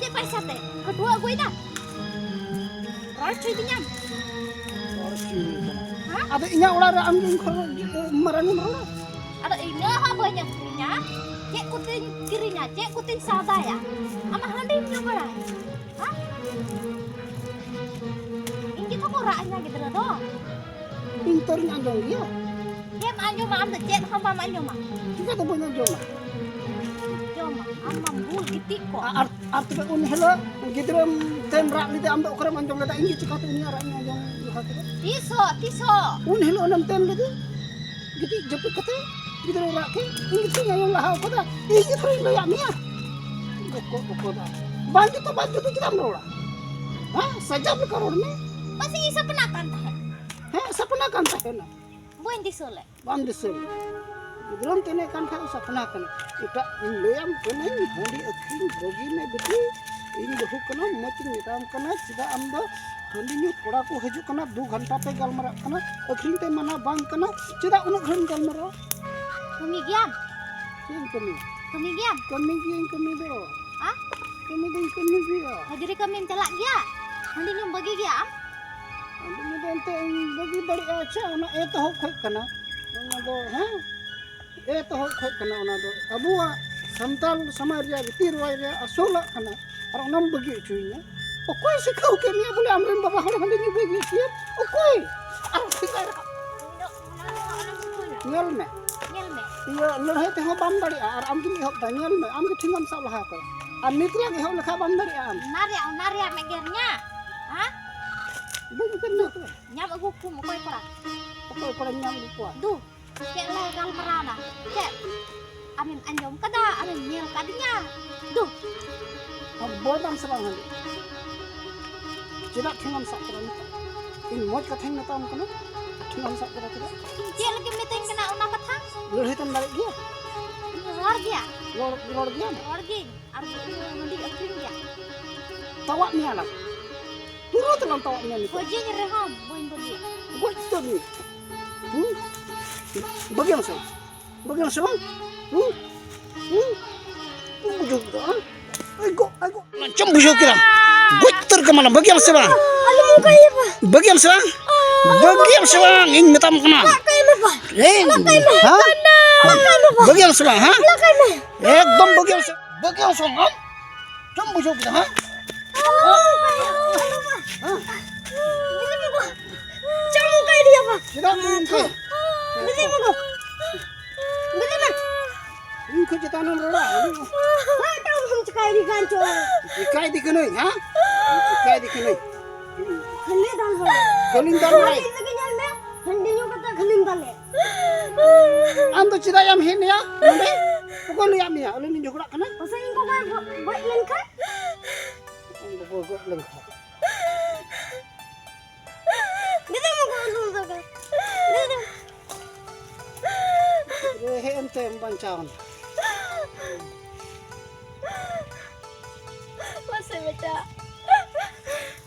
ᱪᱮᱫ ᱯᱚᱭᱥᱟ ᱛᱮ? ᱠᱷᱟᱹᱴᱩᱣᱟᱹ ᱟᱹᱜᱩᱭᱮᱫᱟ? ᱨᱚᱲ ᱦᱚᱪᱚᱭ ᱫᱤᱧᱟᱢ? ᱨᱚᱲ ᱦᱚᱪᱚᱭ ᱠᱟᱱᱟ᱾ ᱦᱮᱸ? ᱟᱫᱚ ᱤᱧᱟᱹᱜ ᱚᱲᱟᱜ ᱨᱮ ᱟᱢ ᱜᱮ ᱤᱧ ᱠᱷᱚᱱ ᱢᱟᱨᱟᱝ ᱮᱢ ᱨᱚᱲᱟ? ᱟᱫᱚ ᱤᱱᱟᱹ ᱦᱚᱸ ᱵᱟᱹᱧ ᱟᱹᱠᱷᱨᱤᱧᱟ᱾ ᱪᱮᱫ ᱠᱚᱛᱮᱧ ᱠᱤᱨᱤᱧᱟ? ᱪᱮᱫ ᱠᱚᱛᱮᱧ ᱥᱟᱣᱫᱟᱭᱟ? ᱟᱢᱟᱜ ᱦᱟᱺᱰᱤᱧ ᱧᱩ ᱵᱟᱲᱟᱭᱟ᱾ ᱦᱮᱸ? ᱤᱧ ᱜᱮᱛᱚ ᱠᱚ ᱨᱟᱜ ᱤᱧᱟ ᱜᱤᱫᱽᱨᱟᱹ ᱫᱚ᱾ ᱤᱧ ᱛᱚᱨᱤᱧ ᱟᱸᱡᱚᱢ ᱜᱮᱭᱟ᱾ ᱪᱮᱫ ᱮᱢ ᱟᱸᱡᱚᱢᱟ? ᱟᱢ ᱫᱚ ᱪᱮᱫ ᱦᱚᱸ ᱵᱟᱢ ᱟᱸᱡᱚᱢᱟ᱾ ᱪᱤᱠᱟᱹᱛᱮ ᱵᱟᱹᱧ ᱟᱸᱡᱚᱢᱟ? ᱟᱸᱡᱚᱢᱟ, ᱟᱢ ᱢᱟᱢ ᱵᱩᱞ ᱜᱤᱛᱤᱡ ᱠᱚᱜ᱾ ᱟᱨ, ᱟᱨ ᱛᱚᱵᱮ ᱩᱱ ᱦᱤᱞᱳᱜ ᱜᱤᱫᱽᱨᱟᱹᱢ ᱛᱮᱢ ᱨᱟᱜ ᱞᱮᱫᱟ, ᱟᱢ ᱫᱚ ᱚᱠᱟᱨᱮᱢ ᱟᱸᱡᱚᱢ ᱞᱮᱫᱟ? ᱤᱧ ᱜᱮ ᱪᱤᱠᱟᱹᱛᱮ ᱩᱱᱤᱭᱟᱜ ᱨᱟᱜ ᱤᱧ ᱟᱸᱡᱚᱢ ᱞᱮᱠᱟ ᱠᱮᱫᱟ? ᱛᱤᱥᱚᱜ, ᱛᱤᱥᱚᱜ? ᱩᱱ ᱦᱤᱞᱳᱜ ᱚᱱᱮᱢ ᱛᱮᱱ ᱞᱮᱫᱮ, ᱜᱤᱛᱤᱡ ᱡᱟᱹᱯᱤᱫ ᱠᱟᱛᱮ ᱜᱤᱫᱽᱨᱟᱹ ᱨᱟᱜ ᱠᱮᱫ, ᱤᱧ ᱜᱮᱛᱚᱧ ᱟᱸᱡᱚᱢ ᱞᱟᱦᱟ ᱠᱟᱫᱟ, ᱤᱧ ᱜᱮ ᱛᱷᱚᱲᱟᱧ ᱞᱟᱹᱭᱟᱫ ᱢᱮᱭᱟ᱾ ᱵᱚᱠᱚ, ᱵᱚᱠᱚ ᱫᱚ᱾ ᱵᱟᱝ ᱡᱩᱛᱩ, ᱵᱟᱝ ᱡᱩᱛᱩ ᱪᱮᱫᱟᱜ ᱮᱢ ᱨᱚᱲᱟ? ᱦᱮᱸ, ᱥᱟᱡᱟᱣ ᱞᱮᱠᱟ ᱨᱚᱲ ᱢᱮ᱾ ᱯᱟᱥᱮ ᱤᱧ ᱥᱟᱯᱱᱟ ᱠᱟᱱ ᱛᱟᱦᱮᱸᱫ᱾ ᱦᱮᱸ, ᱥᱟᱯᱱᱟ ᱠᱟᱱ ᱛᱟᱦᱮᱱᱟ᱾ ᱵᱟᱹᱧ ᱫᱤᱥᱟᱹ ᱞᱮᱫ᱾ ᱵᱟᱢ ᱫᱤᱥᱟᱹ ᱞᱮᱫ᱾ ᱜᱤᱫᱽᱨᱟᱹᱢ ᱛᱮᱱᱮᱡ ᱠᱟᱱ ᱠᱷᱟᱡ ᱫᱚ ᱥᱟᱯᱱᱟ ᱠᱟᱱᱟ᱾ ᱮᱴᱟᱜ ᱤᱧ ᱞᱟᱹᱭᱟᱢ ᱠᱟᱹᱱᱟᱹᱧ, ᱦᱟᱺᱰᱤ ᱟᱹᱠᱷᱨᱤᱧ ᱵᱟᱹᱜᱤ ᱢᱮ ᱵᱤᱴᱤ᱾ ᱤᱧ ᱵᱟᱹᱦᱩ ᱠᱟᱱᱟᱢ, ᱢᱚᱡᱽ ᱤᱧ ᱢᱮᱛᱟᱢ ᱠᱟᱱᱟ᱾ ᱪᱮᱫᱟᱜ ᱟᱢ ᱫᱚ ᱦᱟᱺᱰᱤ ᱧᱩ ᱠᱚᱲᱟ ᱠᱚ ᱦᱤᱡᱩᱜ ᱠᱟᱱᱟ, ᱫᱩ ᱜᱷᱚᱱᱴᱟ ᱯᱮ ᱜᱟᱞᱢᱟᱨᱟᱜ ᱠᱟᱱᱟ, ᱟᱹᱠᱷᱨᱤᱧ ᱛᱮ ᱢᱟᱱᱟ ᱵᱟᱝ ᱠᱟᱱᱟ, ᱪᱮᱫᱟᱜ ᱩᱱᱟᱹᱜ ᱜᱷᱟᱹᱲᱤᱡ ᱮᱢ ᱜᱟᱞᱢᱟᱨᱟᱣᱟ? ᱠᱟᱹᱢᱤ ᱜᱮᱭᱟᱢ? ᱪᱮᱫ ᱮᱢ ᱠᱟᱹᱢᱤᱭᱟ? ᱠᱟᱹᱢᱤ ᱜᱮᱭᱟᱢ? ᱠᱟᱹᱢᱤ ᱜᱤᱭᱟᱹᱧ ᱠᱟᱹᱢᱤ ᱫᱚ᱾ ᱟ? ᱠᱟᱹᱢᱤ ᱫᱚᱧ ᱠᱟᱹᱢᱤ ᱜᱮᱭᱟ᱾ ᱦᱟᱹᱡᱨᱤ ᱠᱟᱹᱢᱤᱢ ᱪᱟᱞᱟᱜ ᱜᱮᱭᱟ? ᱦᱟᱺᱰᱤ ᱧᱩᱢ ᱵᱟᱹᱜᱤ ᱜᱮᱭᱟ ᱟᱢ? ᱦᱟᱺᱰᱤ ᱧᱩ ᱫᱚ ᱮᱱᱛᱮ ᱤᱧ ᱵᱟᱹᱜᱤ ᱫᱟᱲᱮᱭᱟᱜᱼᱟ᱾ ᱟᱪᱪᱷᱟ, ᱚᱱᱟ ᱮᱛᱚᱦᱚᱵ ᱠᱷᱚᱡ ᱠᱟᱱᱟ᱾ ᱚᱱᱟ ᱫᱚ, ᱦᱮᱸ? ᱮᱛᱚᱦᱚᱵ ᱠᱷᱚᱡ ᱠᱟᱱᱟ ᱚᱱᱟ ᱫᱚ᱾ ᱟᱵᱚᱣᱟᱜ ᱥᱟᱱᱛᱟᱲ ᱥᱚᱢᱟᱡᱽ ᱨᱮᱭᱟᱜ ᱨᱤᱛᱤ ᱨᱮᱣᱟᱡᱽ ᱨᱮᱭᱟᱜ ᱟᱥᱚᱞᱟᱜ ᱠᱟᱱᱟ᱾ ᱟᱨ ᱚᱱᱟᱢ ᱵᱟᱹᱜᱤ ᱦᱚᱪᱚᱭᱤᱧᱟ? ᱚᱠᱚᱭ ᱥᱤᱠᱷᱟᱹᱣ ᱠᱮᱫ ᱢᱮᱭᱟ ᱵᱚᱞᱮ ᱟᱢᱨᱮᱱ ᱵᱟᱵᱟ ᱦᱚᱲ ᱦᱟᱺᱰᱤ ᱧᱩ ᱵᱟᱹᱜᱤ ᱦᱚᱪᱚᱭᱮᱢ? ᱚᱠᱚᱭ? ᱟᱨ ᱴᱷᱤᱠᱟᱭ ᱨᱟᱠᱟᱵ᱾ ᱧᱮᱞ ᱢᱮ᱾ ᱧᱮᱞ ᱢᱮ᱾ ᱤᱭᱟᱹ ᱞᱟᱹᱲᱦᱟᱹᱭ ᱛᱮᱦᱚᱸ ᱵᱟᱢ ᱫᱟᱲᱮᱭᱟᱜᱼᱟ ᱟᱨ ᱟᱢ ᱜᱮᱢ ᱮᱦᱚᱵ ᱫᱟ᱾ ᱧᱮᱞ ᱢᱮ, ᱟᱢ ᱜᱮ ᱴᱷᱮᱸᱜᱟᱢ ᱥᱟᱵ ᱞᱟᱦᱟ ᱠᱟᱫᱟ᱾ ᱟᱨ ᱱᱤᱛ ᱨᱮᱭᱟᱜ ᱮᱦᱚᱵ ᱞᱮᱠᱷᱟᱡ ᱵᱟᱢ ᱫᱟᱲᱮᱭᱟᱜᱼᱟ ᱟᱢ᱾ ᱚᱱᱟ ᱨᱮᱭᱟᱜ, ᱚᱱᱟ ᱨᱮᱭᱟᱜ ᱢᱮᱜᱮᱨ ᱤᱧᱟ? ᱦᱮᱸ? ᱵᱟᱹᱧ ᱩᱛᱟᱹᱨ ᱧᱟ ᱛᱚᱵᱮ᱾ ᱧᱟᱢ ᱟᱹᱜᱩ ᱠᱚᱢ ᱚᱠᱚᱭ ᱠᱚᱲᱟ? ᱚᱠᱚᱭ ᱠᱚᱲᱟᱧ ᱧᱟᱢ ᱟᱹᱜᱩ ᱠᱚᱣᱟ? ᱫᱩ᱾ ᱪᱮᱫ ᱞᱮ ᱜᱟᱞᱢᱟᱨᱟᱣᱱᱟ? ᱪᱮᱫ? ᱟᱢᱮᱢ ᱟᱸᱡᱚᱢ ᱠᱟᱫᱟ? ᱟᱢᱮᱢ ᱧᱮᱞ ᱠᱟᱫᱤᱧᱟ? ᱫᱩ᱾ ᱟᱢ ᱵᱚᱞ ᱫᱟᱢ ᱥᱮ ᱵᱟᱝ ᱦᱟᱸᱰᱮ? ᱪᱮᱫᱟᱜ ᱴᱷᱮᱸᱜᱟᱢ ᱥᱟᱵ ᱠᱟᱫᱟ ᱱᱤᱛᱚᱜ? ᱤᱧ ᱢᱚᱡᱽ ᱠᱟᱛᱷᱟᱧ ᱢᱮᱛᱟᱢ ᱠᱟᱱᱟ, ᱴᱷᱮᱸᱜᱟᱢ ᱥᱟᱵ ᱠᱟᱫᱟ ᱪᱮᱫᱟᱜ? ᱤᱧ ᱪᱮᱫ ᱞᱟᱹᱜᱤᱫ ᱢᱤᱛᱟᱹᱧ ᱠᱟᱱᱟ ᱚᱱᱟ ᱠᱟᱛᱷᱟ? ᱞᱟᱹᱲᱦᱟᱹᱭ ᱛᱮᱢ ᱫᱟᱲᱮᱜ ᱜᱮᱭᱟ? ᱤᱧ ᱨᱚᱲ ᱜᱮᱭᱟ᱾ ᱨᱚᱲ, ᱨᱚᱲ ᱜᱮᱭᱟᱢ? ᱨᱚᱲ ᱜᱤᱭᱟᱹᱧ᱾ ᱟᱨ ᱦᱟᱺᱰᱤ ᱟᱹᱠᱷᱨᱤᱧ ᱜᱮᱭᱟ᱾ ᱛᱟᱣᱟᱜ ᱢᱮᱭᱟ ᱞᱟᱝ᱾ ᱛᱩᱨᱟᱹᱛ ᱞᱟᱝ ᱛᱟᱣᱟᱜ ᱢᱮᱭᱟ ᱱᱤᱛᱚᱜ᱾ ᱜᱚᱡᱮᱧ ᱨᱮᱦᱚᱸ ᱵᱟᱹᱧ ᱵᱟᱹᱜᱤᱭᱟ᱾ ᱜᱚᱡ ᱩᱛᱟᱹᱨ ᱢᱮ᱾ ᱦᱩᱸ? ᱵᱟᱹᱜᱤᱭᱟᱢ ᱥᱮ ᱵᱟᱝ? ᱵᱟᱹᱜᱤᱭᱟᱢ ᱥᱮ ᱵᱟᱝ? ᱦᱩᱸ? ᱦᱩᱸ? ᱵᱟᱢ ᱵᱩᱡᱷᱟᱹᱣ ᱠᱮᱫᱟ, ᱦᱮᱸ? ᱟᱭ ᱜᱚ, ᱟᱭ ᱜᱚ᱾ ᱪᱮᱫ ᱮᱢ ᱵᱩᱡᱷᱟᱹᱣ ᱠᱮᱫᱟ? ᱜᱚᱡ ᱩᱛᱟᱹᱨ ᱠᱟᱢᱟᱞᱟᱝ᱾ ᱵᱟᱹᱜᱤᱭᱟᱢ ᱥᱮ ᱵᱟᱝ? ᱟᱞᱚᱢ ᱚᱱᱠᱟᱭᱟ ᱵᱟ᱾ ᱵᱟᱹᱜᱤᱭᱟᱢ ᱥᱮ ᱵᱟᱝ? ᱵᱟᱹᱜᱤᱭᱟᱢ ᱥᱮ ᱵᱟᱝ? ᱤᱧ ᱢᱮᱛᱟᱢ ᱠᱟᱱᱟ᱾ ᱟᱞᱚᱢ ᱚᱱᱠᱟᱭᱟ ᱵᱟ᱾ ᱮᱭ, ᱟᱞᱚᱢ ᱚᱱᱠᱟᱭᱟ ᱵᱟ᱾ ᱦᱮᱸ? ᱟᱞᱚᱢ ᱚᱱᱠᱟᱭᱟ ᱵᱟ᱾ ᱵᱟᱹᱜᱤᱭᱟᱢ ᱥᱮ ᱵᱟᱝ, ᱦᱮᱸ? ᱟᱞᱚᱢ ᱚᱱᱠᱟᱭᱟ ᱵᱟ᱾ ᱮᱠᱫᱚᱢ ᱵᱟᱹᱜᱤᱭᱟᱢ ᱥᱮ, ᱵᱟᱹᱜᱤᱭᱟᱢ ᱥᱮ ᱵᱟᱝ ᱟᱢ? ᱪᱮᱫ ᱮᱢ ᱵᱩᱡᱷᱟᱹᱣ ᱠᱮᱫᱟ, ᱦᱮᱸ? ᱦᱮᱸ? ᱪᱮᱫ ᱮᱢ ᱚᱱᱠᱟᱭᱮᱫᱤᱧᱟ ᱵᱟ? ᱪᱮᱫᱟᱜ ᱮᱢ ᱚᱱᱠᱟᱭᱟ? ᱵᱤᱞᱤ ᱢᱮ ᱜᱚ᱾ ᱵᱤᱞᱤ ᱢᱮ᱾ ᱤᱧ ᱠᱷᱚᱡ ᱪᱮᱛᱟᱱ ᱮᱢ ᱨᱚᱲᱟ? ᱦᱟᱴ ᱟᱢ ᱦᱚᱸᱢ ᱪᱤᱠᱟᱹᱭᱮᱫᱤ ᱠᱟᱱ ᱪᱚ? ᱪᱤᱠᱟᱹᱭᱮᱫᱤ ᱠᱟᱹᱱᱟᱹᱧ, ᱦᱮᱸ? ᱪᱤᱠᱟᱹᱭᱮᱫᱤ ᱠᱟᱹᱱᱟᱹᱧ? ᱠᱷᱟᱹᱞᱤ ᱫᱟᱞ ᱵᱟᱲᱟᱭ᱾ ᱠᱷᱟᱹᱞᱤᱧ ᱫᱟᱞ ᱵᱟᱲᱟᱭ᱾ ᱤᱧ ᱞᱟᱹᱜᱤᱫ ᱧᱮᱞ ᱢᱮ, ᱦᱟᱺᱰᱤ ᱧᱩ ᱠᱟᱛᱮ ᱠᱷᱟᱹᱞᱤᱢ ᱫᱟᱞᱮ᱾ ᱟᱢ ᱫᱚ ᱪᱮᱫᱟᱜ ᱭᱟᱢ ᱦᱮᱡ ᱱᱟᱭᱟ ᱱᱚᱰᱮ? ᱚᱠᱚᱭ ᱞᱟᱹᱭᱟᱫ ᱢᱮᱭᱟ? ᱟᱹᱞᱤᱧ ᱞᱤᱧ ᱡᱷᱚᱜᱽᱲᱟᱜ ᱠᱟᱱᱟ? ᱯᱟᱥᱮ ᱤᱧ ᱜᱚᱜᱚᱭ ᱜᱚ-, ᱜᱚᱡ ᱞᱮᱱᱠᱷᱟᱱ? ᱟᱢ ᱜᱚᱜᱚᱭ ᱜᱚᱡ ᱞᱮᱱᱠᱷᱟᱱ? ᱫᱤᱫᱤ ᱢᱟ ᱜᱚᱡ ᱞᱮᱱ ᱛᱟᱠᱚ᱾ ᱫᱤᱫᱤ᱾ ᱨᱮ ᱦᱮᱡ ᱮᱱᱛᱮᱢ ᱵᱟᱧᱪᱟᱣ ᱮᱱᱟ᱾ ᱢᱟᱥᱮ ᱵᱮᱴᱟ᱾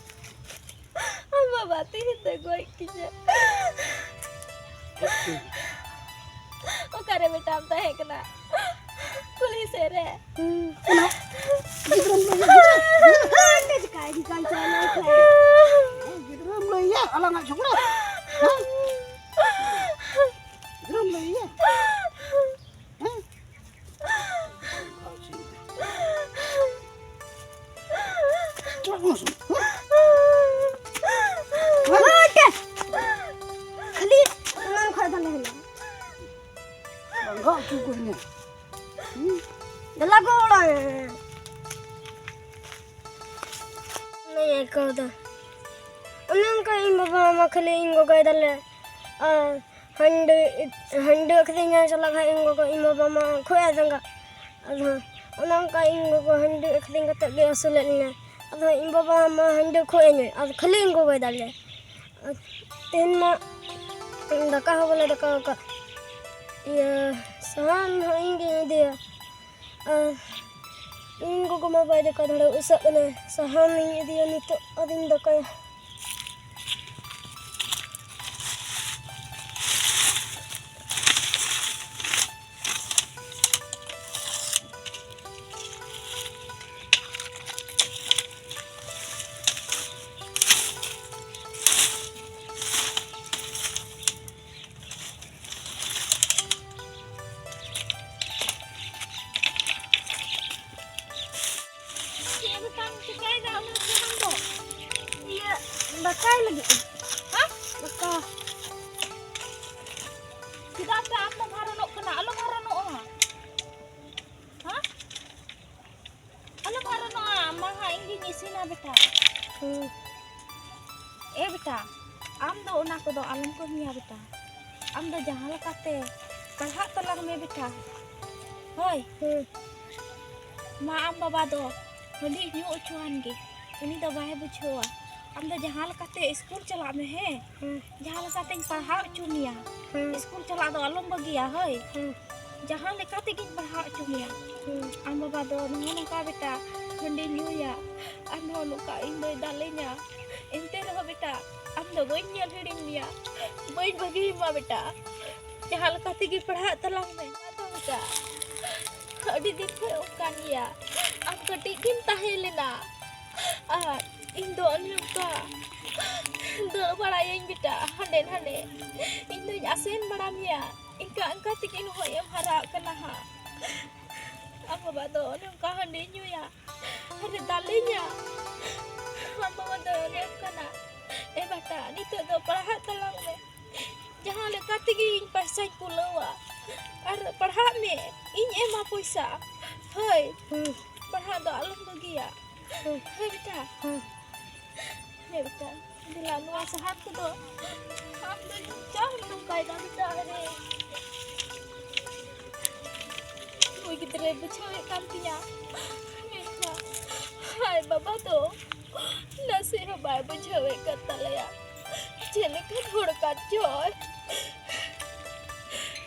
ᱵᱟᱵᱟ ᱛᱤᱦᱤᱧ ᱫᱚ ᱜᱚᱡ ᱠᱤᱧᱟ᱾ ᱚᱠᱟᱨᱮ ᱵᱮᱴᱟᱢ ᱛᱟᱦᱮᱸ ᱠᱟᱱᱟ? ᱠᱩᱞᱦᱤ ᱥᱮᱫ ᱨᱮ᱾ ᱚᱱᱟ ᱜᱤᱫᱽᱨᱟᱹᱢ ᱞᱟᱹᱭᱟ, ᱜᱤᱫᱽᱨᱟᱹ? ᱦᱟᱸᱰᱮ ᱪᱤᱠᱟᱹᱭᱮᱫᱤ ᱠᱟᱱ ᱪᱚ ᱚᱱᱟ ᱠᱚ? ᱜᱤᱫᱽᱨᱟᱹᱢ ᱞᱟᱹᱭᱟ, ᱟᱞᱟᱝᱟᱜ ᱡᱷᱚᱜᱽᱲᱟ? ᱦᱮᱸ? ᱜᱤᱫᱽᱨᱟᱹᱢ ᱞᱟᱹᱭᱟ? ᱦᱮᱸ? ᱠᱷᱟᱹᱞᱤ ᱮᱱᱟᱝ ᱠᱷᱚᱡ ᱫᱚ ᱞᱮ ᱦᱮᱱᱟ᱾ ᱞᱟᱸᱜᱟ ᱦᱚᱪᱚ ᱠᱟᱹᱫᱤᱧᱟ᱾ ᱦᱩᱸ? ᱫᱮᱞᱟ ᱜᱚ ᱚᱲᱟᱜ᱾ ᱚᱱᱟᱧ ᱟᱹᱭᱠᱟᱹᱣ ᱫᱟ᱾ ᱚᱱᱮ ᱚᱱᱠᱟ ᱤᱧ ᱵᱟᱵᱟ ᱢᱟ ᱠᱷᱟᱹᱞᱤ ᱤᱧ ᱜᱚᱜᱚᱭ ᱫᱟᱞᱮ᱾ ᱟᱨ ᱦᱟᱺᱰᱤ, ᱦᱟᱺᱰᱤ ᱟᱹᱠᱷᱨᱤᱧ ᱮ ᱪᱟᱞᱟᱜ ᱠᱷᱟᱡ ᱤᱧ ᱜᱚᱜᱚ, ᱤᱧ ᱵᱟᱵᱟ ᱢᱟ ᱠᱷᱩᱵ ᱮ ᱫᱟᱸᱜᱟ᱾ ᱟᱫᱚ ᱚᱱᱮ ᱚᱱᱠᱟ ᱤᱧ ᱜᱚᱜᱚ ᱦᱟᱺᱰᱤ ᱟᱹᱠᱷᱨᱤᱧ ᱠᱟᱛᱮ ᱜᱮ ᱟᱹᱥᱩᱞᱮᱫ ᱞᱤᱧᱟᱹ᱾ ᱟᱫᱚ ᱤᱧ ᱵᱟᱵᱟ ᱢᱟ ᱦᱟᱺᱰᱤ ᱠᱷᱩᱵ ᱮ ᱧᱩᱭ, ᱟᱫᱚ ᱠᱷᱟᱹᱞᱤ ᱤᱧ ᱜᱚᱜᱚᱭ ᱫᱟᱞᱮ᱾ ᱟᱨ ᱛᱮᱦᱮᱧ ᱢᱟ ᱫᱟᱠᱟ ᱦᱚᱸ ᱵᱟᱞᱮ ᱫᱟᱠᱟ ᱟᱠᱟᱫ᱾ ᱤᱭᱟᱹ, ᱥᱟᱦᱟᱱ ᱦᱚᱸ ᱤᱧ ᱜᱤᱧ ᱤᱫᱤᱭᱟ᱾ ᱟᱨ ᱤᱧ ᱜᱚᱜᱚ ᱢᱟ ᱵᱟᱭ ᱫᱟᱠᱟ ᱫᱟᱲᱮᱭᱟᱜ, ᱩᱥᱟᱹᱜ ᱠᱟᱱᱟᱭ᱾ ᱥᱟᱦᱟᱱᱤᱧ ᱤᱫᱤᱭᱟ ᱱᱤᱛᱚᱜ, ᱟᱫᱚᱧ ᱫᱟᱠᱟᱭᱟ᱾ ᱪᱮᱫ ᱞᱮᱠᱟᱢ ᱪᱤᱠᱟᱹᱭᱮᱫᱟ ᱩᱱᱟᱹᱜ ᱥᱟᱦᱟᱱ ᱫᱚ? ᱤᱭᱟᱹ, ᱫᱟᱠᱟᱭ ᱞᱟᱹᱜᱤᱫ ᱤᱧ᱾ ᱦᱮᱸ? ᱫᱟᱠᱟ᱾ ᱪᱮᱫᱟᱜ ᱥᱮ ᱟᱢ ᱫᱚᱢ ᱦᱟᱨᱚᱱᱚᱜ ᱠᱟᱱᱟ? ᱟᱞᱚᱢ ᱦᱟᱨᱚᱱᱚᱜᱼᱟ᱾ ᱦᱮᱸ? ᱟᱞᱚᱢ ᱦᱟᱨᱚᱱᱚᱜᱼᱟ, ᱢᱟ ᱦᱟᱸᱜ ᱤᱧ ᱜᱤᱧ ᱤᱥᱤᱱᱟ ᱵᱮᱴᱟ᱾ ᱦᱩᱸ᱾ ᱮ ᱵᱮᱴᱟ, ᱟᱢ ᱫᱚ ᱚᱱᱟ ᱠᱚᱫᱚ ᱟᱞᱚᱢ ᱠᱟᱹᱢᱤᱭᱟ ᱵᱮᱴᱟ᱾ ᱟᱢ ᱫᱚ ᱡᱟᱦᱟᱸ ᱞᱮᱠᱟᱛᱮ ᱯᱟᱲᱦᱟᱜ ᱛᱟᱞᱟᱝ ᱢᱮ ᱵᱮᱴᱟ᱾ ᱦᱳᱭ᱾ ᱦᱩᱸ᱾ ᱢᱟ ᱟᱢ ᱵᱟᱵᱟ ᱫᱚ ᱦᱟᱺᱰᱤ ᱧᱩ ᱚᱪᱚᱣᱟᱱ ᱜᱮ, ᱩᱱᱤ ᱫᱚ ᱵᱟᱭ ᱵᱩᱡᱷᱟᱹᱣᱟ᱾ ᱟᱢ ᱫᱚ ᱡᱟᱦᱟᱸ ᱞᱮᱠᱟᱛᱮ ᱤᱥᱠᱩᱞ ᱪᱟᱞᱟᱜ ᱢᱮ, ᱦᱮᱸ? ᱦᱩᱸ᱾ ᱡᱟᱦᱟᱸ ᱞᱮᱠᱟᱛᱮᱧ ᱯᱟᱲᱦᱟᱣ ᱦᱚᱪᱚ ᱢᱮᱭᱟ᱾ ᱦᱩᱸ᱾ ᱤᱥᱠᱩᱞ ᱪᱟᱞᱟᱜ ᱫᱚ ᱟᱞᱚᱢ ᱵᱟᱹᱜᱤᱭᱟ, ᱦᱳᱭ᱾ ᱦᱩᱸ᱾ ᱡᱟᱦᱟᱸ ᱞᱮᱠᱟ ᱛᱮᱜᱮᱧ ᱯᱟᱲᱦᱟᱣ ᱦᱚᱪᱚ ᱢᱮᱭᱟ᱾ ᱦᱩᱸ᱾ ᱟᱢ ᱵᱟᱵᱟ ᱫᱚ ᱱᱚᱜᱼᱚ ᱱᱚᱝᱠᱟ ᱵᱮᱴᱟ, ᱦᱟᱺᱰᱤ ᱧᱩᱭᱟ, ᱟᱨ ᱱᱚᱜᱼᱚ ᱱᱚᱝᱠᱟ ᱤᱧ ᱫᱚᱭ ᱫᱟᱞᱮᱧᱟ᱾ ᱮᱱᱛᱮ ᱨᱮᱦᱚᱸ ᱵᱮᱴᱟ, ᱟᱢ ᱫᱚ ᱵᱟᱹᱧ ᱧᱮᱞ ᱦᱤᱲᱤᱧ ᱢᱮᱭᱟ, ᱵᱟᱹᱧ ᱵᱟᱹᱜᱤᱭᱟᱢᱟ ᱵᱮᱴᱟ᱾ ᱡᱟᱦᱟᱸ ᱞᱮᱠᱟ ᱛᱮᱜᱮ ᱯᱟᱲᱦᱟᱜ ᱛᱟᱞᱟᱝ ᱢᱮ᱾ ᱟᱫᱚ ᱵᱮᱴᱟ, ᱟᱹᱰᱤ ᱫᱤᱱ ᱠᱷᱚᱱ ᱚᱱᱠᱟᱱ ᱜᱮᱭᱟ, ᱟᱢ ᱠᱟᱹᱴᱤᱡ ᱜᱮᱢ ᱛᱟᱦᱮᱸ ᱞᱮᱱᱟ᱾ ᱟᱨ ᱤᱧ ᱫᱚ ᱚᱱᱮ ᱚᱱᱠᱟ ᱫᱟᱹᱲ ᱵᱟᱲᱟᱭᱟᱹᱧ ᱵᱮᱴᱟ, ᱦᱟᱸᱰᱮ ᱱᱟᱰᱮ᱾ ᱤᱧ ᱫᱚᱧ ᱟᱥᱮᱱ ᱵᱟᱲᱟ ᱢᱮᱭᱟ, ᱤᱱᱠᱟ ᱤᱱᱠᱟ ᱛᱮᱜᱮ ᱱᱚᱜᱼᱚᱭ ᱮᱢ ᱦᱟᱨᱟ ᱟᱠᱟᱱᱟ ᱦᱟᱸᱜ᱾ ᱟᱢ ᱵᱟᱵᱟ ᱫᱚ ᱚᱱᱮ ᱚᱱᱠᱟ ᱦᱟᱺᱰᱤ ᱧᱩᱭᱟ, ᱟᱨᱮ ᱫᱟᱞᱮᱧᱟ᱾ ᱟᱢ ᱵᱟᱵᱟ ᱫᱚ ᱚᱱᱮ ᱚᱱᱠᱟᱱᱟ᱾ ᱮ ᱵᱮᱴᱟ, ᱱᱤᱛᱚᱜ ᱫᱚ ᱯᱟᱲᱦᱟᱜ ᱛᱟᱞᱟᱝ ᱢᱮ᱾ ᱡᱟᱦᱟᱸ ᱞᱮᱠᱟ ᱛᱮᱜᱮ ᱤᱧ ᱯᱚᱭᱥᱟᱧ ᱠᱩᱞᱟᱹᱣᱟ᱾ ᱟᱨ ᱯᱟᱲᱦᱟᱜ ᱢᱮ, ᱤᱧ ᱮᱢᱟ ᱯᱚᱭᱥᱟ᱾ ᱦᱳᱭ, ᱦᱩᱸ᱾ ᱯᱟᱲᱦᱟᱜ ᱫᱚ ᱟᱞᱚᱢ ᱵᱟᱹᱜᱤᱭᱟ᱾ ᱦᱩᱸ᱾ ᱦᱳᱭ ᱵᱮᱴᱟ᱾ ᱦᱩᱸ᱾ ᱦᱮᱸ ᱵᱮᱴᱟ, ᱫᱮᱞᱟ ᱱᱚᱣᱟ ᱥᱟᱦᱟᱱ ᱠᱚᱫᱚ ᱟᱢ ᱫᱚ ᱪᱟᱜ ᱮᱢ ᱱᱚᱝᱠᱟᱭᱮᱫᱟ ᱵᱮᱴᱟ? ᱟᱨᱮ, ᱱᱩᱭ ᱜᱤᱫᱽᱨᱟᱹᱭ ᱵᱩᱡᱷᱟᱹᱣᱮᱫ ᱠᱟᱱ ᱛᱤᱧᱟ, ᱢᱮᱱᱠᱷᱟᱱ ᱟᱡ ᱵᱟᱵᱟ ᱫᱚ ᱱᱟᱥᱮ ᱦᱚᱸ ᱵᱟᱭ ᱵᱩᱡᱷᱟᱹᱣᱮᱫ ᱠᱟᱱ ᱛᱟᱞᱮᱭᱟ᱾ ᱪᱮᱫ ᱞᱮᱠᱟᱱ ᱦᱚᱲ ᱠᱟᱱ ᱪᱚᱭ᱾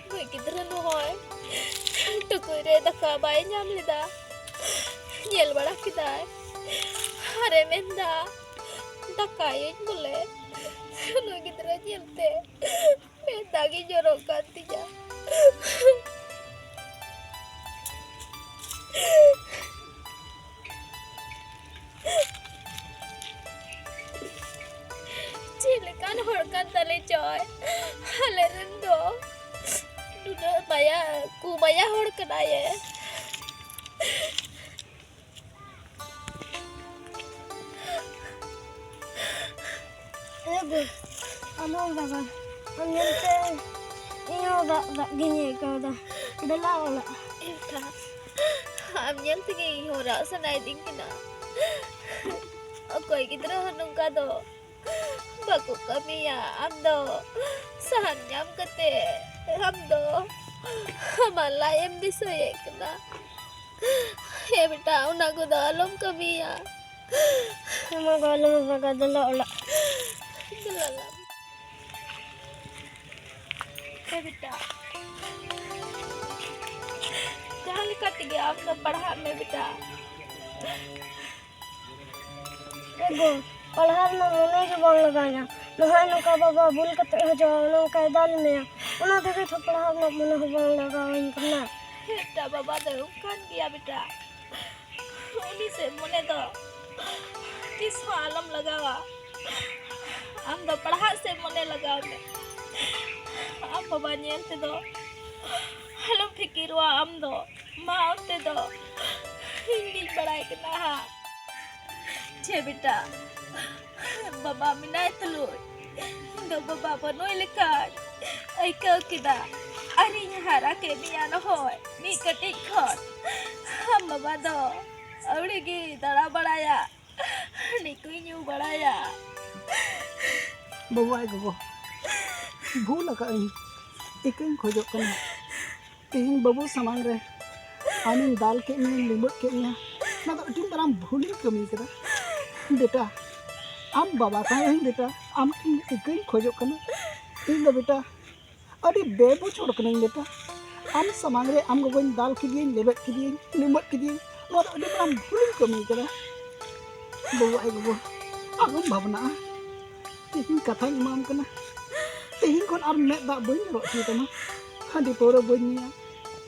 ᱱᱩᱭ ᱜᱤᱫᱽᱨᱟᱹ ᱱᱚᱜᱼᱚᱭ ᱴᱩᱠᱩᱡ ᱨᱮ ᱫᱟᱠᱟ ᱵᱟᱭ ᱧᱟᱢ ᱞᱮᱫᱟ, ᱧᱮᱞ ᱵᱟᱲᱟ ᱠᱮᱫᱟᱭ ᱟᱨᱮ ᱢᱮᱱᱫᱟ, ᱫᱟᱠᱟᱭᱟᱹᱧ ᱵᱚᱞᱮ᱾ ᱱᱩᱭ ᱜᱤᱫᱽᱨᱟᱹ ᱧᱮᱞᱛᱮ ᱢᱮᱫ ᱫᱟᱜ ᱜᱮ ᱡᱚᱨᱚᱜ ᱠᱟᱱ ᱛᱤᱧᱟ᱾ ᱪᱮᱫ ᱞᱮᱠᱟᱱ ᱦᱚᱲ ᱠᱟᱱ ᱛᱟᱞᱮ ᱪᱚᱭ, ᱟᱞᱮ ᱨᱮᱱ ᱫᱚ ᱱᱩᱱᱟᱹᱜ ᱢᱟᱭᱟ, ᱠᱩ ᱢᱟᱭᱟ ᱦᱚᱲ ᱠᱟᱱᱟᱭᱮ᱾ ᱮ ᱵᱟᱹᱵᱩ, ᱟᱞᱚᱢ ᱨᱟᱜᱟ᱾ ᱟᱢ ᱧᱮᱞᱛᱮ ᱤᱧ ᱦᱚᱸ ᱨᱟᱜ ᱨᱟᱜ ᱜᱤᱧ ᱟᱹᱭᱠᱟᱹᱣ ᱮᱫᱟ᱾ ᱫᱮᱞᱟ ᱚᱲᱟᱜ᱾ ᱮᱱᱠᱷᱟᱱ ᱟᱢ ᱧᱮᱞ ᱛᱮᱜᱮ ᱤᱧ ᱦᱚᱸ ᱨᱟᱜ ᱥᱟᱱᱟᱭᱤᱫᱤᱧ ᱠᱟᱱᱟ᱾ ᱚᱠᱚᱭ ᱜᱤᱫᱽᱨᱟᱹ ᱦᱚᱸ ᱱᱚᱝᱠᱟ ᱫᱚ ᱵᱟᱠᱚ ᱠᱟᱹᱢᱤᱭᱟ᱾ ᱟᱢ ᱫᱚ ᱥᱟᱦᱟᱱ ᱧᱟᱢ ᱠᱟᱛᱮ ᱟᱢ ᱫᱚ ᱟᱢᱟᱜ ᱞᱟᱡ ᱮᱢ ᱫᱤᱥᱟᱹᱭᱮᱫ ᱠᱟᱱᱟ᱾ ᱦᱮᱸ ᱵᱮᱴᱟ, ᱚᱱᱟ ᱠᱚᱫᱚ ᱟᱞᱚᱢ ᱠᱟᱹᱢᱤᱭᱟ᱾ ᱚᱱᱟ ᱠᱚ ᱟᱞᱚᱢ ᱨᱟᱜᱟ, ᱫᱮᱞᱟ ᱚᱲᱟᱜ᱾ ᱫᱮᱞᱟ ᱞᱟᱝ᱾ ᱦᱮᱸ ᱵᱮᱴᱟ, ᱡᱟᱦᱟᱸ ᱞᱮᱠᱟ ᱛᱮᱜᱮ ᱟᱢ ᱫᱚ ᱯᱟᱲᱦᱟᱜ ᱢᱮ ᱵᱮᱴᱟ᱾ ᱮ ᱜᱚ, ᱯᱟᱲᱦᱟᱣ ᱨᱮᱱᱟᱜ ᱢᱚᱱᱮ ᱜᱮ ᱵᱟᱝ ᱞᱟᱜᱟᱣᱤᱧᱟ᱾ ᱱᱚᱜᱼᱚᱭ ᱱᱚᱝᱠᱟ ᱵᱟᱵᱟ ᱵᱩᱞ ᱠᱟᱛᱮ ᱦᱤᱡᱩᱜᱼᱟ, ᱚᱱᱮ ᱚᱱᱠᱟᱭ ᱫᱟᱞ ᱢᱮᱭᱟ᱾ ᱚᱱᱟ ᱛᱮᱜᱮ ᱛᱚ ᱯᱟᱲᱦᱟᱣ ᱨᱮᱱᱟᱜ ᱢᱚᱱᱮ ᱦᱚᱸ ᱵᱟᱝ ᱞᱟᱜᱟᱣᱤᱧ ᱠᱟᱱᱟ᱾ ᱦᱮᱸ ᱵᱮᱴᱟ, ᱵᱟᱵᱟ ᱫᱚᱭ ᱚᱱᱠᱟᱱ ᱜᱮᱭᱟ ᱵᱮᱴᱟ᱾ ᱩᱱᱤ ᱥᱮᱫ ᱢᱚᱱᱮ ᱫᱚ ᱛᱤᱥ ᱦᱚᱸ ᱟᱞᱚᱢ ᱞᱟᱜᱟᱣᱟ᱾ ᱟᱢ ᱫᱚ ᱯᱟᱲᱦᱟᱜ ᱥᱮᱫ ᱢᱚᱱᱮ ᱞᱟᱜᱟᱣ ᱢᱮ᱾ ᱟᱢ ᱵᱟᱵᱟ ᱧᱮᱞ ᱛᱮᱫᱚ ᱟᱞᱚᱢ ᱯᱷᱤᱠᱤᱨᱚᱜᱼᱟ ᱟᱢ ᱫᱚ᱾ ᱢᱟ, ᱚᱱᱛᱮ ᱫᱚ ᱤᱧ ᱜᱤᱧ ᱵᱟᱲᱟᱭ ᱠᱟᱱᱟ ᱦᱟᱸᱜ᱾ ᱪᱮ ᱵᱮᱴᱟ, ᱵᱟᱵᱟ ᱢᱮᱱᱟᱭ ᱛᱩᱞᱩᱡ ᱤᱧ ᱫᱚ ᱵᱟᱵᱟ ᱵᱟᱹᱱᱩᱭ ᱞᱮᱠᱟᱧ ᱟᱹᱭᱠᱟᱹᱣ ᱠᱮᱫᱟ᱾ ᱟᱨᱤᱧ ᱦᱟᱨᱟ ᱠᱮᱫ ᱢᱮᱭᱟ ᱱᱚᱜᱼᱚᱭ ᱢᱤᱫ ᱠᱟᱹᱴᱤᱡ ᱠᱷᱚᱱ᱾ ᱟᱢ ᱵᱟᱵᱟ ᱫᱚ ᱟᱹᱣᱲᱤ ᱜᱮ ᱫᱟᱬᱟ ᱵᱟᱲᱟᱭᱟ᱾ ᱦᱟᱺᱰᱤ ᱠᱚᱭ ᱧᱩ ᱵᱟᱲᱟᱭᱟ᱾ ᱵᱟᱵᱟ ᱟᱡ ᱜᱚᱜᱚ, ᱵᱷᱩᱞ ᱟᱠᱟᱫ ᱟᱹᱧ, ᱤᱠᱟᱹᱧ ᱠᱷᱚᱡᱚᱜ ᱠᱟᱱᱟ᱾ ᱛᱮᱦᱮᱧ ᱵᱟᱹᱵᱩ ᱥᱟᱢᱟᱝ ᱨᱮ ᱟᱢᱤᱧ ᱫᱟᱞ ᱠᱮᱫ ᱢᱮᱭᱟ, ᱞᱤᱢᱵᱟᱹᱫ ᱠᱮᱫ ᱢᱮᱭᱟ, ᱚᱱᱟ ᱫᱚ ᱟᱹᱰᱤ ᱢᱟᱨᱟᱝ ᱵᱷᱩᱞᱤᱧ ᱠᱟᱹᱢᱤ ᱠᱟᱫᱟ᱾ ᱵᱮᱴᱟ, ᱟᱢ ᱵᱟᱵᱟ ᱠᱟᱱ ᱨᱮᱦᱚᱸᱧ ᱵᱮᱴᱟ, ᱟᱢ ᱴᱷᱮᱱ ᱤᱠᱟᱹᱧ ᱠᱷᱚᱡᱚᱜ ᱠᱟᱱᱟ᱾ ᱤᱧ ᱫᱚ ᱵᱮᱴᱟ ᱟᱹᱰᱤ ᱵᱮᱵᱩᱡᱽ ᱦᱚᱲ ᱠᱟᱹᱱᱟᱹᱧ ᱵᱮᱴᱟ᱾ ᱟᱢ ᱥᱟᱢᱟᱝ ᱨᱮ ᱟᱢ ᱜᱚᱜᱚᱧ ᱫᱟᱞ ᱠᱮᱫᱮᱭᱟᱹᱧ, ᱞᱮᱵᱮᱫ ᱠᱮᱫᱮᱭᱟᱹᱧ, ᱞᱤᱢᱵᱟᱹᱫ ᱠᱮᱫᱮᱭᱟᱹᱧ, ᱱᱚᱣᱟ ᱫᱚ ᱟᱹᱰᱤ ᱢᱟᱨᱟᱝ ᱵᱷᱩᱞᱤᱧ ᱠᱟᱹᱢᱤ ᱠᱟᱫᱟ᱾ ᱵᱟᱹᱵᱩ ᱟᱭᱳ ᱜᱚᱜᱚ, ᱟᱞᱚᱢ ᱵᱷᱟᱵᱽᱱᱟᱜᱼᱟ᱾ ᱛᱮᱦᱮᱧ ᱠᱟᱛᱷᱟᱧ ᱮᱢᱟᱢ ᱠᱟᱱᱟ, ᱛᱮᱦᱮᱧ ᱠᱷᱚᱱ ᱟᱨ ᱢᱮᱫ ᱫᱟᱜ ᱵᱟᱹᱧ ᱡᱚᱨᱚ ᱦᱚᱪᱚᱭ ᱛᱟᱢᱟ᱾ ᱦᱟᱺᱰᱤ ᱯᱟᱹᱣᱨᱟᱹ ᱵᱟᱹᱧ ᱧᱩᱭᱟ᱾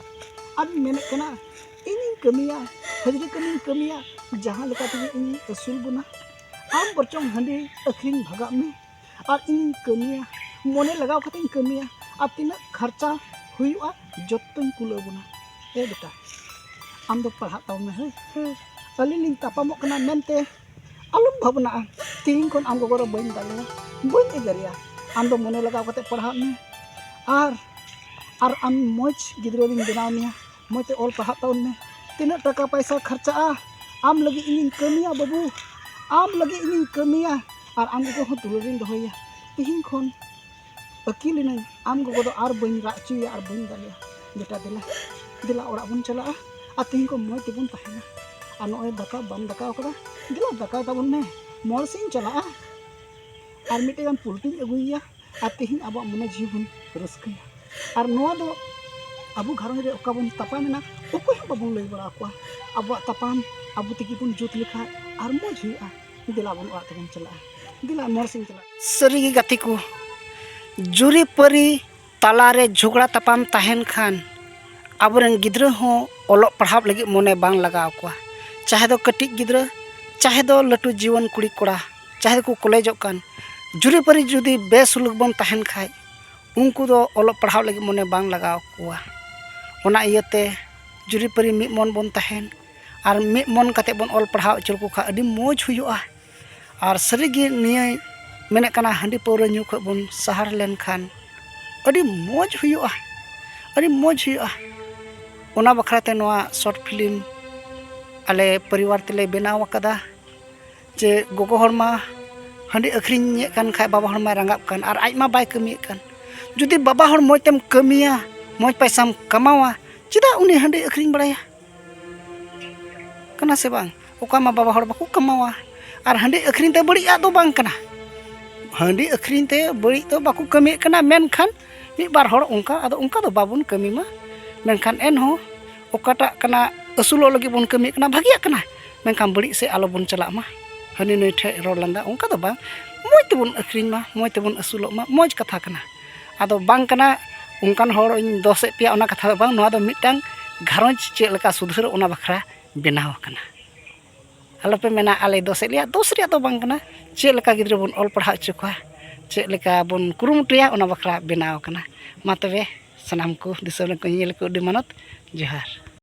ᱟᱨᱤᱧ ᱢᱮᱱᱮᱫ ᱠᱟᱱᱟ, ᱤᱧᱤᱧ ᱠᱟᱹᱢᱤᱭᱟ, ᱦᱟᱹᱡᱨᱤ ᱠᱟᱹᱢᱤᱧ ᱠᱟᱹᱢᱤᱭᱟ, ᱡᱟᱦᱟᱸ ᱞᱮᱠᱟ ᱛᱮᱜᱮ ᱤᱧᱤᱧ ᱟᱹᱥᱩᱞ ᱵᱚᱱᱟ᱾ ᱟᱢ ᱵᱚᱨᱪᱚᱝ ᱦᱟᱺᱰᱤ ᱟᱹᱠᱷᱨᱤᱧ ᱵᱷᱟᱜᱟᱜ ᱢᱮ, ᱟᱨ ᱤᱧᱤᱧ ᱠᱟᱹᱢᱤᱭᱟ, ᱢᱚᱱᱮ ᱞᱟᱜᱟᱣ ᱠᱟᱛᱮᱧ ᱠᱟᱹᱢᱤᱭᱟ, ᱟᱨ ᱛᱤᱱᱟᱹᱜ ᱠᱷᱟᱨᱪᱟ ᱦᱩᱭᱩᱜᱼᱟ ᱡᱚᱛᱚᱧ ᱠᱩᱞᱟᱹᱣ ᱵᱚᱱᱟ᱾ ᱮ ᱵᱮᱴᱟ, ᱟᱢ ᱫᱚ ᱯᱟᱲᱦᱟᱜ ᱛᱟᱵᱚᱱ ᱢᱮ ᱦᱳᱭ᱾ ᱟᱹᱞᱤᱧ ᱞᱤᱧ ᱛᱟᱯᱟᱢᱚᱜ ᱠᱟᱱᱟ ᱢᱮᱱᱛᱮ ᱟᱞᱚᱢ ᱵᱷᱟᱵᱽᱱᱟᱜᱼᱟ᱾ ᱛᱮᱦᱮᱧ ᱠᱷᱚᱱ ᱟᱢ ᱜᱚᱜᱚ ᱫᱚ ᱵᱟᱹᱧ ᱫᱟᱲᱮᱭᱟ, ᱵᱟᱹᱧ ᱮᱜᱮᱨᱮᱭᱟ᱾ ᱟᱢ ᱫᱚ ᱢᱚᱱᱮ ᱞᱟᱜᱟᱣ ᱠᱟᱛᱮ ᱯᱟᱲᱦᱟᱜ ᱢᱮ, ᱟᱨ, ᱟᱨ ᱟᱢ ᱢᱚᱡᱽ ᱜᱤᱫᱽᱨᱟᱹ ᱨᱤᱧ ᱵᱮᱱᱟᱣ ᱢᱮᱭᱟ᱾ ᱢᱚᱡᱽ ᱛᱮ ᱚᱞ ᱯᱟᱲᱦᱟᱜ ᱛᱟᱵᱚᱱ ᱢᱮ᱾ ᱛᱤᱱᱟᱹᱜ ᱴᱟᱠᱟ ᱯᱟᱭᱥᱟ ᱠᱷᱟᱨᱪᱟᱜᱼᱟ, ᱟᱢ ᱞᱟᱹᱜᱤᱫ ᱤᱧᱤᱧ ᱠᱟᱹᱢᱤᱭᱟ ᱵᱟᱹᱵᱩ, ᱟᱢ ᱞᱟᱹᱜᱤᱫ ᱤᱧᱤᱧ ᱠᱟᱹᱢᱤᱭᱟ᱾ ᱟᱨ ᱟᱢ ᱜᱚᱜᱚ ᱦᱚᱸ ᱫᱩᱞᱟᱹᱲ ᱨᱤᱧ ᱫᱚᱦᱚᱭᱟ᱾ ᱛᱮᱦᱮᱧ ᱠᱷᱚᱱ ᱟᱹᱠᱤᱞ ᱮᱱᱟᱹᱧ, ᱟᱢ ᱜᱚᱜᱚ ᱫᱚ ᱟᱨ ᱵᱟᱹᱧ ᱨᱟᱜ ᱦᱚᱪᱚᱭᱮᱭᱟ ᱟᱨ ᱵᱟᱹᱧ ᱫᱟᱞᱮᱭᱟ᱾ ᱵᱮᱴᱟ ᱫᱮᱞᱟ, ᱫᱮᱞᱟ ᱚᱲᱟᱜ ᱵᱚᱱ ᱪᱟᱞᱟᱜᱼᱟ, ᱟᱨ ᱛᱮᱦᱮᱧ ᱠᱷᱚᱱ ᱢᱚᱡᱽ ᱛᱮᱵᱚᱱ ᱛᱟᱦᱮᱱᱟ᱾ ᱟᱨ ᱱᱚᱜᱼᱚᱭ ᱫᱟᱠᱟ ᱵᱟᱢ ᱫᱟᱠᱟᱣ ᱠᱟᱫᱟ, ᱫᱮᱞᱟ ᱫᱟᱠᱟᱭ ᱛᱟᱵᱚᱱ ᱢᱮ᱾ ᱢᱚᱞ ᱥᱮᱫ ᱤᱧ ᱪᱟᱞᱟᱜᱼᱟ, ᱟᱨ ᱢᱤᱫᱴᱮᱡ ᱜᱟᱱ ᱯᱳᱞᱴᱤᱧ ᱟᱹᱜᱩᱭᱮᱭᱟ, ᱟᱨ ᱛᱮᱦᱮᱧ ᱟᱵᱚᱣᱟᱜ ᱢᱚᱱᱮ ᱡᱤᱣᱤ ᱵᱚᱱ ᱨᱟᱹᱥᱠᱟᱹᱭᱟ᱾ ᱟᱨ ᱱᱚᱣᱟ ᱫᱚ ᱟᱵᱚ ᱜᱷᱟᱨᱚᱸᱡᱽ ᱨᱮ ᱚᱠᱟ ᱵᱚᱱ ᱛᱟᱯᱟᱢ ᱮᱱᱟ, ᱚᱠᱚᱭ ᱦᱚᱸ ᱵᱟᱵᱚᱱ ᱞᱟᱹᱭ ᱵᱟᱲᱟ ᱟᱠᱚᱣᱟ᱾ ᱟᱵᱚᱣᱟᱜ ᱛᱟᱯᱟᱢ ᱟᱵᱚ ᱛᱮᱜᱮ ᱵᱚᱱ ᱡᱩᱛ ᱞᱮᱠᱷᱟᱡ ᱟᱨ ᱢᱚᱡᱽ ᱦᱩᱭᱩᱜᱼᱟ᱾ ᱫᱮᱞᱟ ᱵᱚᱱ ᱚᱲᱟᱜ ᱛᱮᱵᱚᱱ ᱪᱟᱞᱟᱜᱼᱟ, ᱫᱮᱞᱟ ᱢᱚᱞ ᱥᱮᱫ ᱤᱧ ᱪᱟᱞᱟᱜᱼᱟ᱾ ᱥᱟᱹᱨᱤᱜᱮ ᱜᱟᱛᱮ ᱠᱚ, ᱡᱩᱨᱤᱯᱟᱹᱨᱤ ᱛᱟᱞᱟᱨᱮ ᱡᱷᱚᱜᱽᱲᱟ ᱛᱟᱯᱟᱢ ᱛᱟᱦᱮᱱ ᱠᱷᱟᱱ ᱟᱵᱚᱨᱮᱱ ᱜᱤᱫᱽᱨᱟᱹ ᱦᱚᱸ ᱚᱞᱚᱜ ᱯᱟᱲᱦᱟᱣ ᱞᱟᱹᱜᱤᱫ ᱢᱚᱱᱮ ᱵᱟᱝ ᱞᱟᱜᱟᱣ ᱠᱚᱣᱟ᱾ ᱪᱟᱦᱮ ᱫᱚ ᱠᱟᱹᱴᱤᱡ ᱜᱤᱫᱽᱨᱟᱹ, ᱪᱟᱦᱮ ᱫᱚ ᱞᱟᱹᱴᱩ ᱡᱩᱣᱟᱹᱱ ᱠᱩᱲᱤ ᱠᱚᱲᱟ, ᱪᱟᱦᱮ ᱫᱚᱠᱚ ᱠᱚᱞᱮᱡᱚᱜ ᱠᱟᱱ, ᱡᱩᱨᱤᱯᱟᱹᱨᱤ ᱡᱩᱫᱤ ᱵᱮᱥᱩᱞᱩᱠ ᱵᱚᱱ ᱛᱟᱦᱮᱱ ᱠᱷᱟᱡ, ᱩᱱᱠᱩ ᱫᱚ ᱚᱞᱚᱜ ᱯᱟᱲᱦᱟᱣ ᱞᱟᱹᱜᱤᱫ ᱢᱚᱱᱮ ᱵᱟᱝ ᱞᱟᱜᱟᱣ ᱠᱚᱣᱟ᱾ ᱚᱱᱟ ᱤᱭᱟᱹᱛᱮ ᱡᱩᱨᱤᱯᱟᱹᱨᱤ ᱢᱤᱫ ᱢᱚᱱ ᱵᱚᱱ ᱛᱟᱦᱮᱱ ᱟᱨ ᱢᱤᱫ ᱢᱚᱱ ᱠᱟᱛᱮ ᱵᱚᱱ ᱚᱞ ᱯᱟᱲᱦᱟᱣ ᱦᱚᱪᱚ ᱞᱮᱠᱚ ᱠᱷᱟᱡ ᱟᱹᱰᱤ ᱢᱚᱡᱽ ᱦᱩᱭᱩᱜᱼᱟ᱾ ᱟᱨ ᱥᱟᱹᱨᱤᱜᱮ ᱱᱤᱭᱟᱹ ᱢᱮᱱᱮᱫ ᱠᱟᱱᱟ, ᱦᱟᱺᱰᱤ ᱯᱟᱹᱣᱨᱟᱹ ᱧᱩ ᱠᱷᱚᱡ ᱵᱚᱱ ᱥᱟᱦᱟᱨ ᱞᱮᱱᱠᱷᱟᱱ ᱟᱹᱰᱤ ᱢᱚᱡᱽ ᱦᱩᱭᱩᱜᱼᱟ, ᱟᱹᱰᱤ ᱢᱚᱡᱽ ᱦᱩᱭᱩᱜᱼᱟ᱾ ᱚᱱᱟ ᱵᱟᱠᱷᱨᱟ ᱛᱮ ᱱᱚᱣᱟ ᱥᱚᱨᱴ ᱯᱷᱤᱞᱢ ᱟᱞᱮ ᱯᱚᱨᱤᱵᱟᱨ ᱛᱮᱞᱮ ᱵᱮᱱᱟᱣ ᱟᱠᱟᱫᱟ᱾ ᱡᱮ ᱜᱚᱜᱚ ᱦᱚᱲ ᱢᱟ ᱦᱟᱺᱰᱤ ᱟᱹᱠᱷᱨᱤᱧᱮᱫ ᱠᱟᱱ ᱠᱷᱟᱡ ᱵᱟᱵᱟ ᱦᱚᱲ ᱢᱟᱭ ᱨᱟᱸᱜᱟᱜ ᱠᱟᱱ ᱟᱨ ᱟᱡ ᱢᱟ ᱵᱟᱭ ᱠᱟᱹᱢᱤᱭᱮᱫ ᱠᱟᱱ᱾ ᱡᱩᱫᱤ ᱵᱟᱵᱟ ᱦᱚᱲ ᱢᱚᱡᱽ ᱛᱮᱢ ᱠᱟᱹᱢᱤᱭᱟ, ᱢᱚᱡᱽ ᱯᱟᱭᱥᱟᱢ ᱠᱟᱢᱟᱣᱟ, ᱪᱮᱫᱟᱜ ᱩᱱᱤ ᱦᱟᱺᱰᱤ ᱟᱹᱠᱷᱨᱤᱧ ᱵᱟᱲᱟᱭᱟ? ᱠᱟᱱᱟ ᱥᱮ ᱵᱟᱝ? ᱚᱠᱟ ᱢᱟ ᱵᱟᱵᱟ ᱦᱚᱲ ᱵᱟᱠᱚ ᱠᱟᱢᱟᱣᱟ᱾ ᱟᱨ ᱦᱟᱺᱰᱤ ᱟᱹᱠᱷᱨᱤᱧ ᱛᱮ ᱵᱟᱹᱲᱤᱡᱟᱜ ᱫᱚ ᱵᱟᱝ ᱠᱟᱱᱟ, ᱦᱟᱺᱰᱤ ᱟᱹᱠᱷᱨᱤᱧ ᱛᱮ ᱵᱟᱹᱲᱤᱡ ᱫᱚ ᱵᱟᱠᱚ ᱠᱟᱹᱢᱤᱭᱮᱫ ᱠᱟᱱᱟ, ᱢᱮᱱᱠᱷᱟᱱ ᱢᱤᱫ ᱵᱟᱨ ᱦᱚᱲ ᱚᱱᱠᱟ, ᱟᱫᱚ ᱚᱱᱠᱟ ᱫᱚ ᱵᱟᱵᱚᱱ ᱠᱟᱹᱢᱤ ᱢᱟ᱾ ᱢᱮᱱᱠᱷᱟᱱ ᱮᱱᱦᱚᱸ ᱚᱠᱟᱴᱟᱜ ᱠᱟᱱᱟ ᱟᱹᱥᱩᱞᱚᱜ ᱞᱟᱹᱜᱤᱫ ᱵᱚᱱ ᱠᱟᱹᱢᱤᱭᱮᱫ ᱠᱟᱱᱟ, ᱵᱷᱟᱹᱜᱤᱭᱟᱜ ᱠᱟᱱᱟ᱾ ᱢᱮᱱᱠᱷᱟᱱ ᱵᱟᱹᱲᱤᱡ ᱥᱮᱫ ᱟᱞᱚ ᱵᱚᱱ ᱪᱟᱞᱟᱜ ᱢᱟ, ᱦᱟᱹᱱᱤ ᱱᱟᱹᱭ ᱴᱷᱮᱱ ᱨᱚᱲ ᱞᱟᱸᱫᱟ, ᱚᱱᱠᱟ ᱫᱚ ᱵᱟᱝ᱾ ᱢᱚᱡᱽ ᱛᱮᱵᱚᱱ ᱟᱹᱠᱷᱨᱤᱧ ᱢᱟ, ᱢᱚᱡᱽ ᱛᱮᱵᱚᱱ ᱟᱹᱥᱩᱞᱚᱜ ᱢᱟ, ᱢᱚᱡᱽ ᱠᱟᱛᱷᱟ ᱠᱟᱱᱟ᱾ ᱟᱫᱚ ᱵᱟᱝ ᱠᱟᱱᱟ ᱚᱱᱠᱟᱱ ᱦᱚᱲ ᱤᱧ ᱫᱳᱥᱮᱫ ᱯᱮᱭᱟ, ᱚᱱᱟ ᱠᱟᱛᱷᱟ ᱫᱚ ᱵᱟᱝ᱾ ᱱᱚᱣᱟ ᱫᱚ ᱢᱤᱫᱴᱟᱝ ᱜᱷᱟᱨᱚᱸᱡᱽ ᱪᱮᱫ ᱞᱮᱠᱟ ᱥᱩᱫᱷᱟᱹᱨ, ᱚᱱᱟ ᱵᱟᱠᱷᱨᱟ ᱵᱮᱱᱟᱣ ᱟᱠᱟᱱᱟ᱾ ᱟᱞᱚᱯᱮ ᱢᱮᱱᱟ ᱟᱞᱮ ᱫᱳᱥᱮᱫ ᱞᱮᱭᱟ, ᱫᱳᱥ ᱨᱮᱭᱟᱜ ᱫᱚ ᱵᱟᱝ ᱠᱟᱱᱟ᱾ ᱪᱮᱫ ᱞᱮᱠᱟ ᱜᱤᱫᱽᱨᱟᱹ ᱵᱚᱱ ᱚᱞ ᱯᱟᱲᱦᱟᱣ ᱦᱚᱪᱚ ᱠᱚᱣᱟ, ᱪᱮᱫ ᱞᱮᱠᱟ ᱵᱚᱱ ᱠᱩᱨᱩᱢᱩᱴᱩᱭᱟ, ᱚᱱᱟ ᱵᱟᱠᱷᱨᱟ ᱵᱮᱱᱟᱣ ᱟᱠᱟᱱᱟ᱾ ᱢᱟ ᱛᱚᱵᱮ ᱥᱟᱱᱟᱢ ᱠᱚ ᱫᱤᱥᱚᱢ ᱨᱮᱱ ᱠᱚ ᱧᱮᱧᱮᱞ ᱠᱚ ᱟᱹᱰᱤ ᱢᱟᱱᱚᱛ ᱡᱚᱦᱟᱨ᱾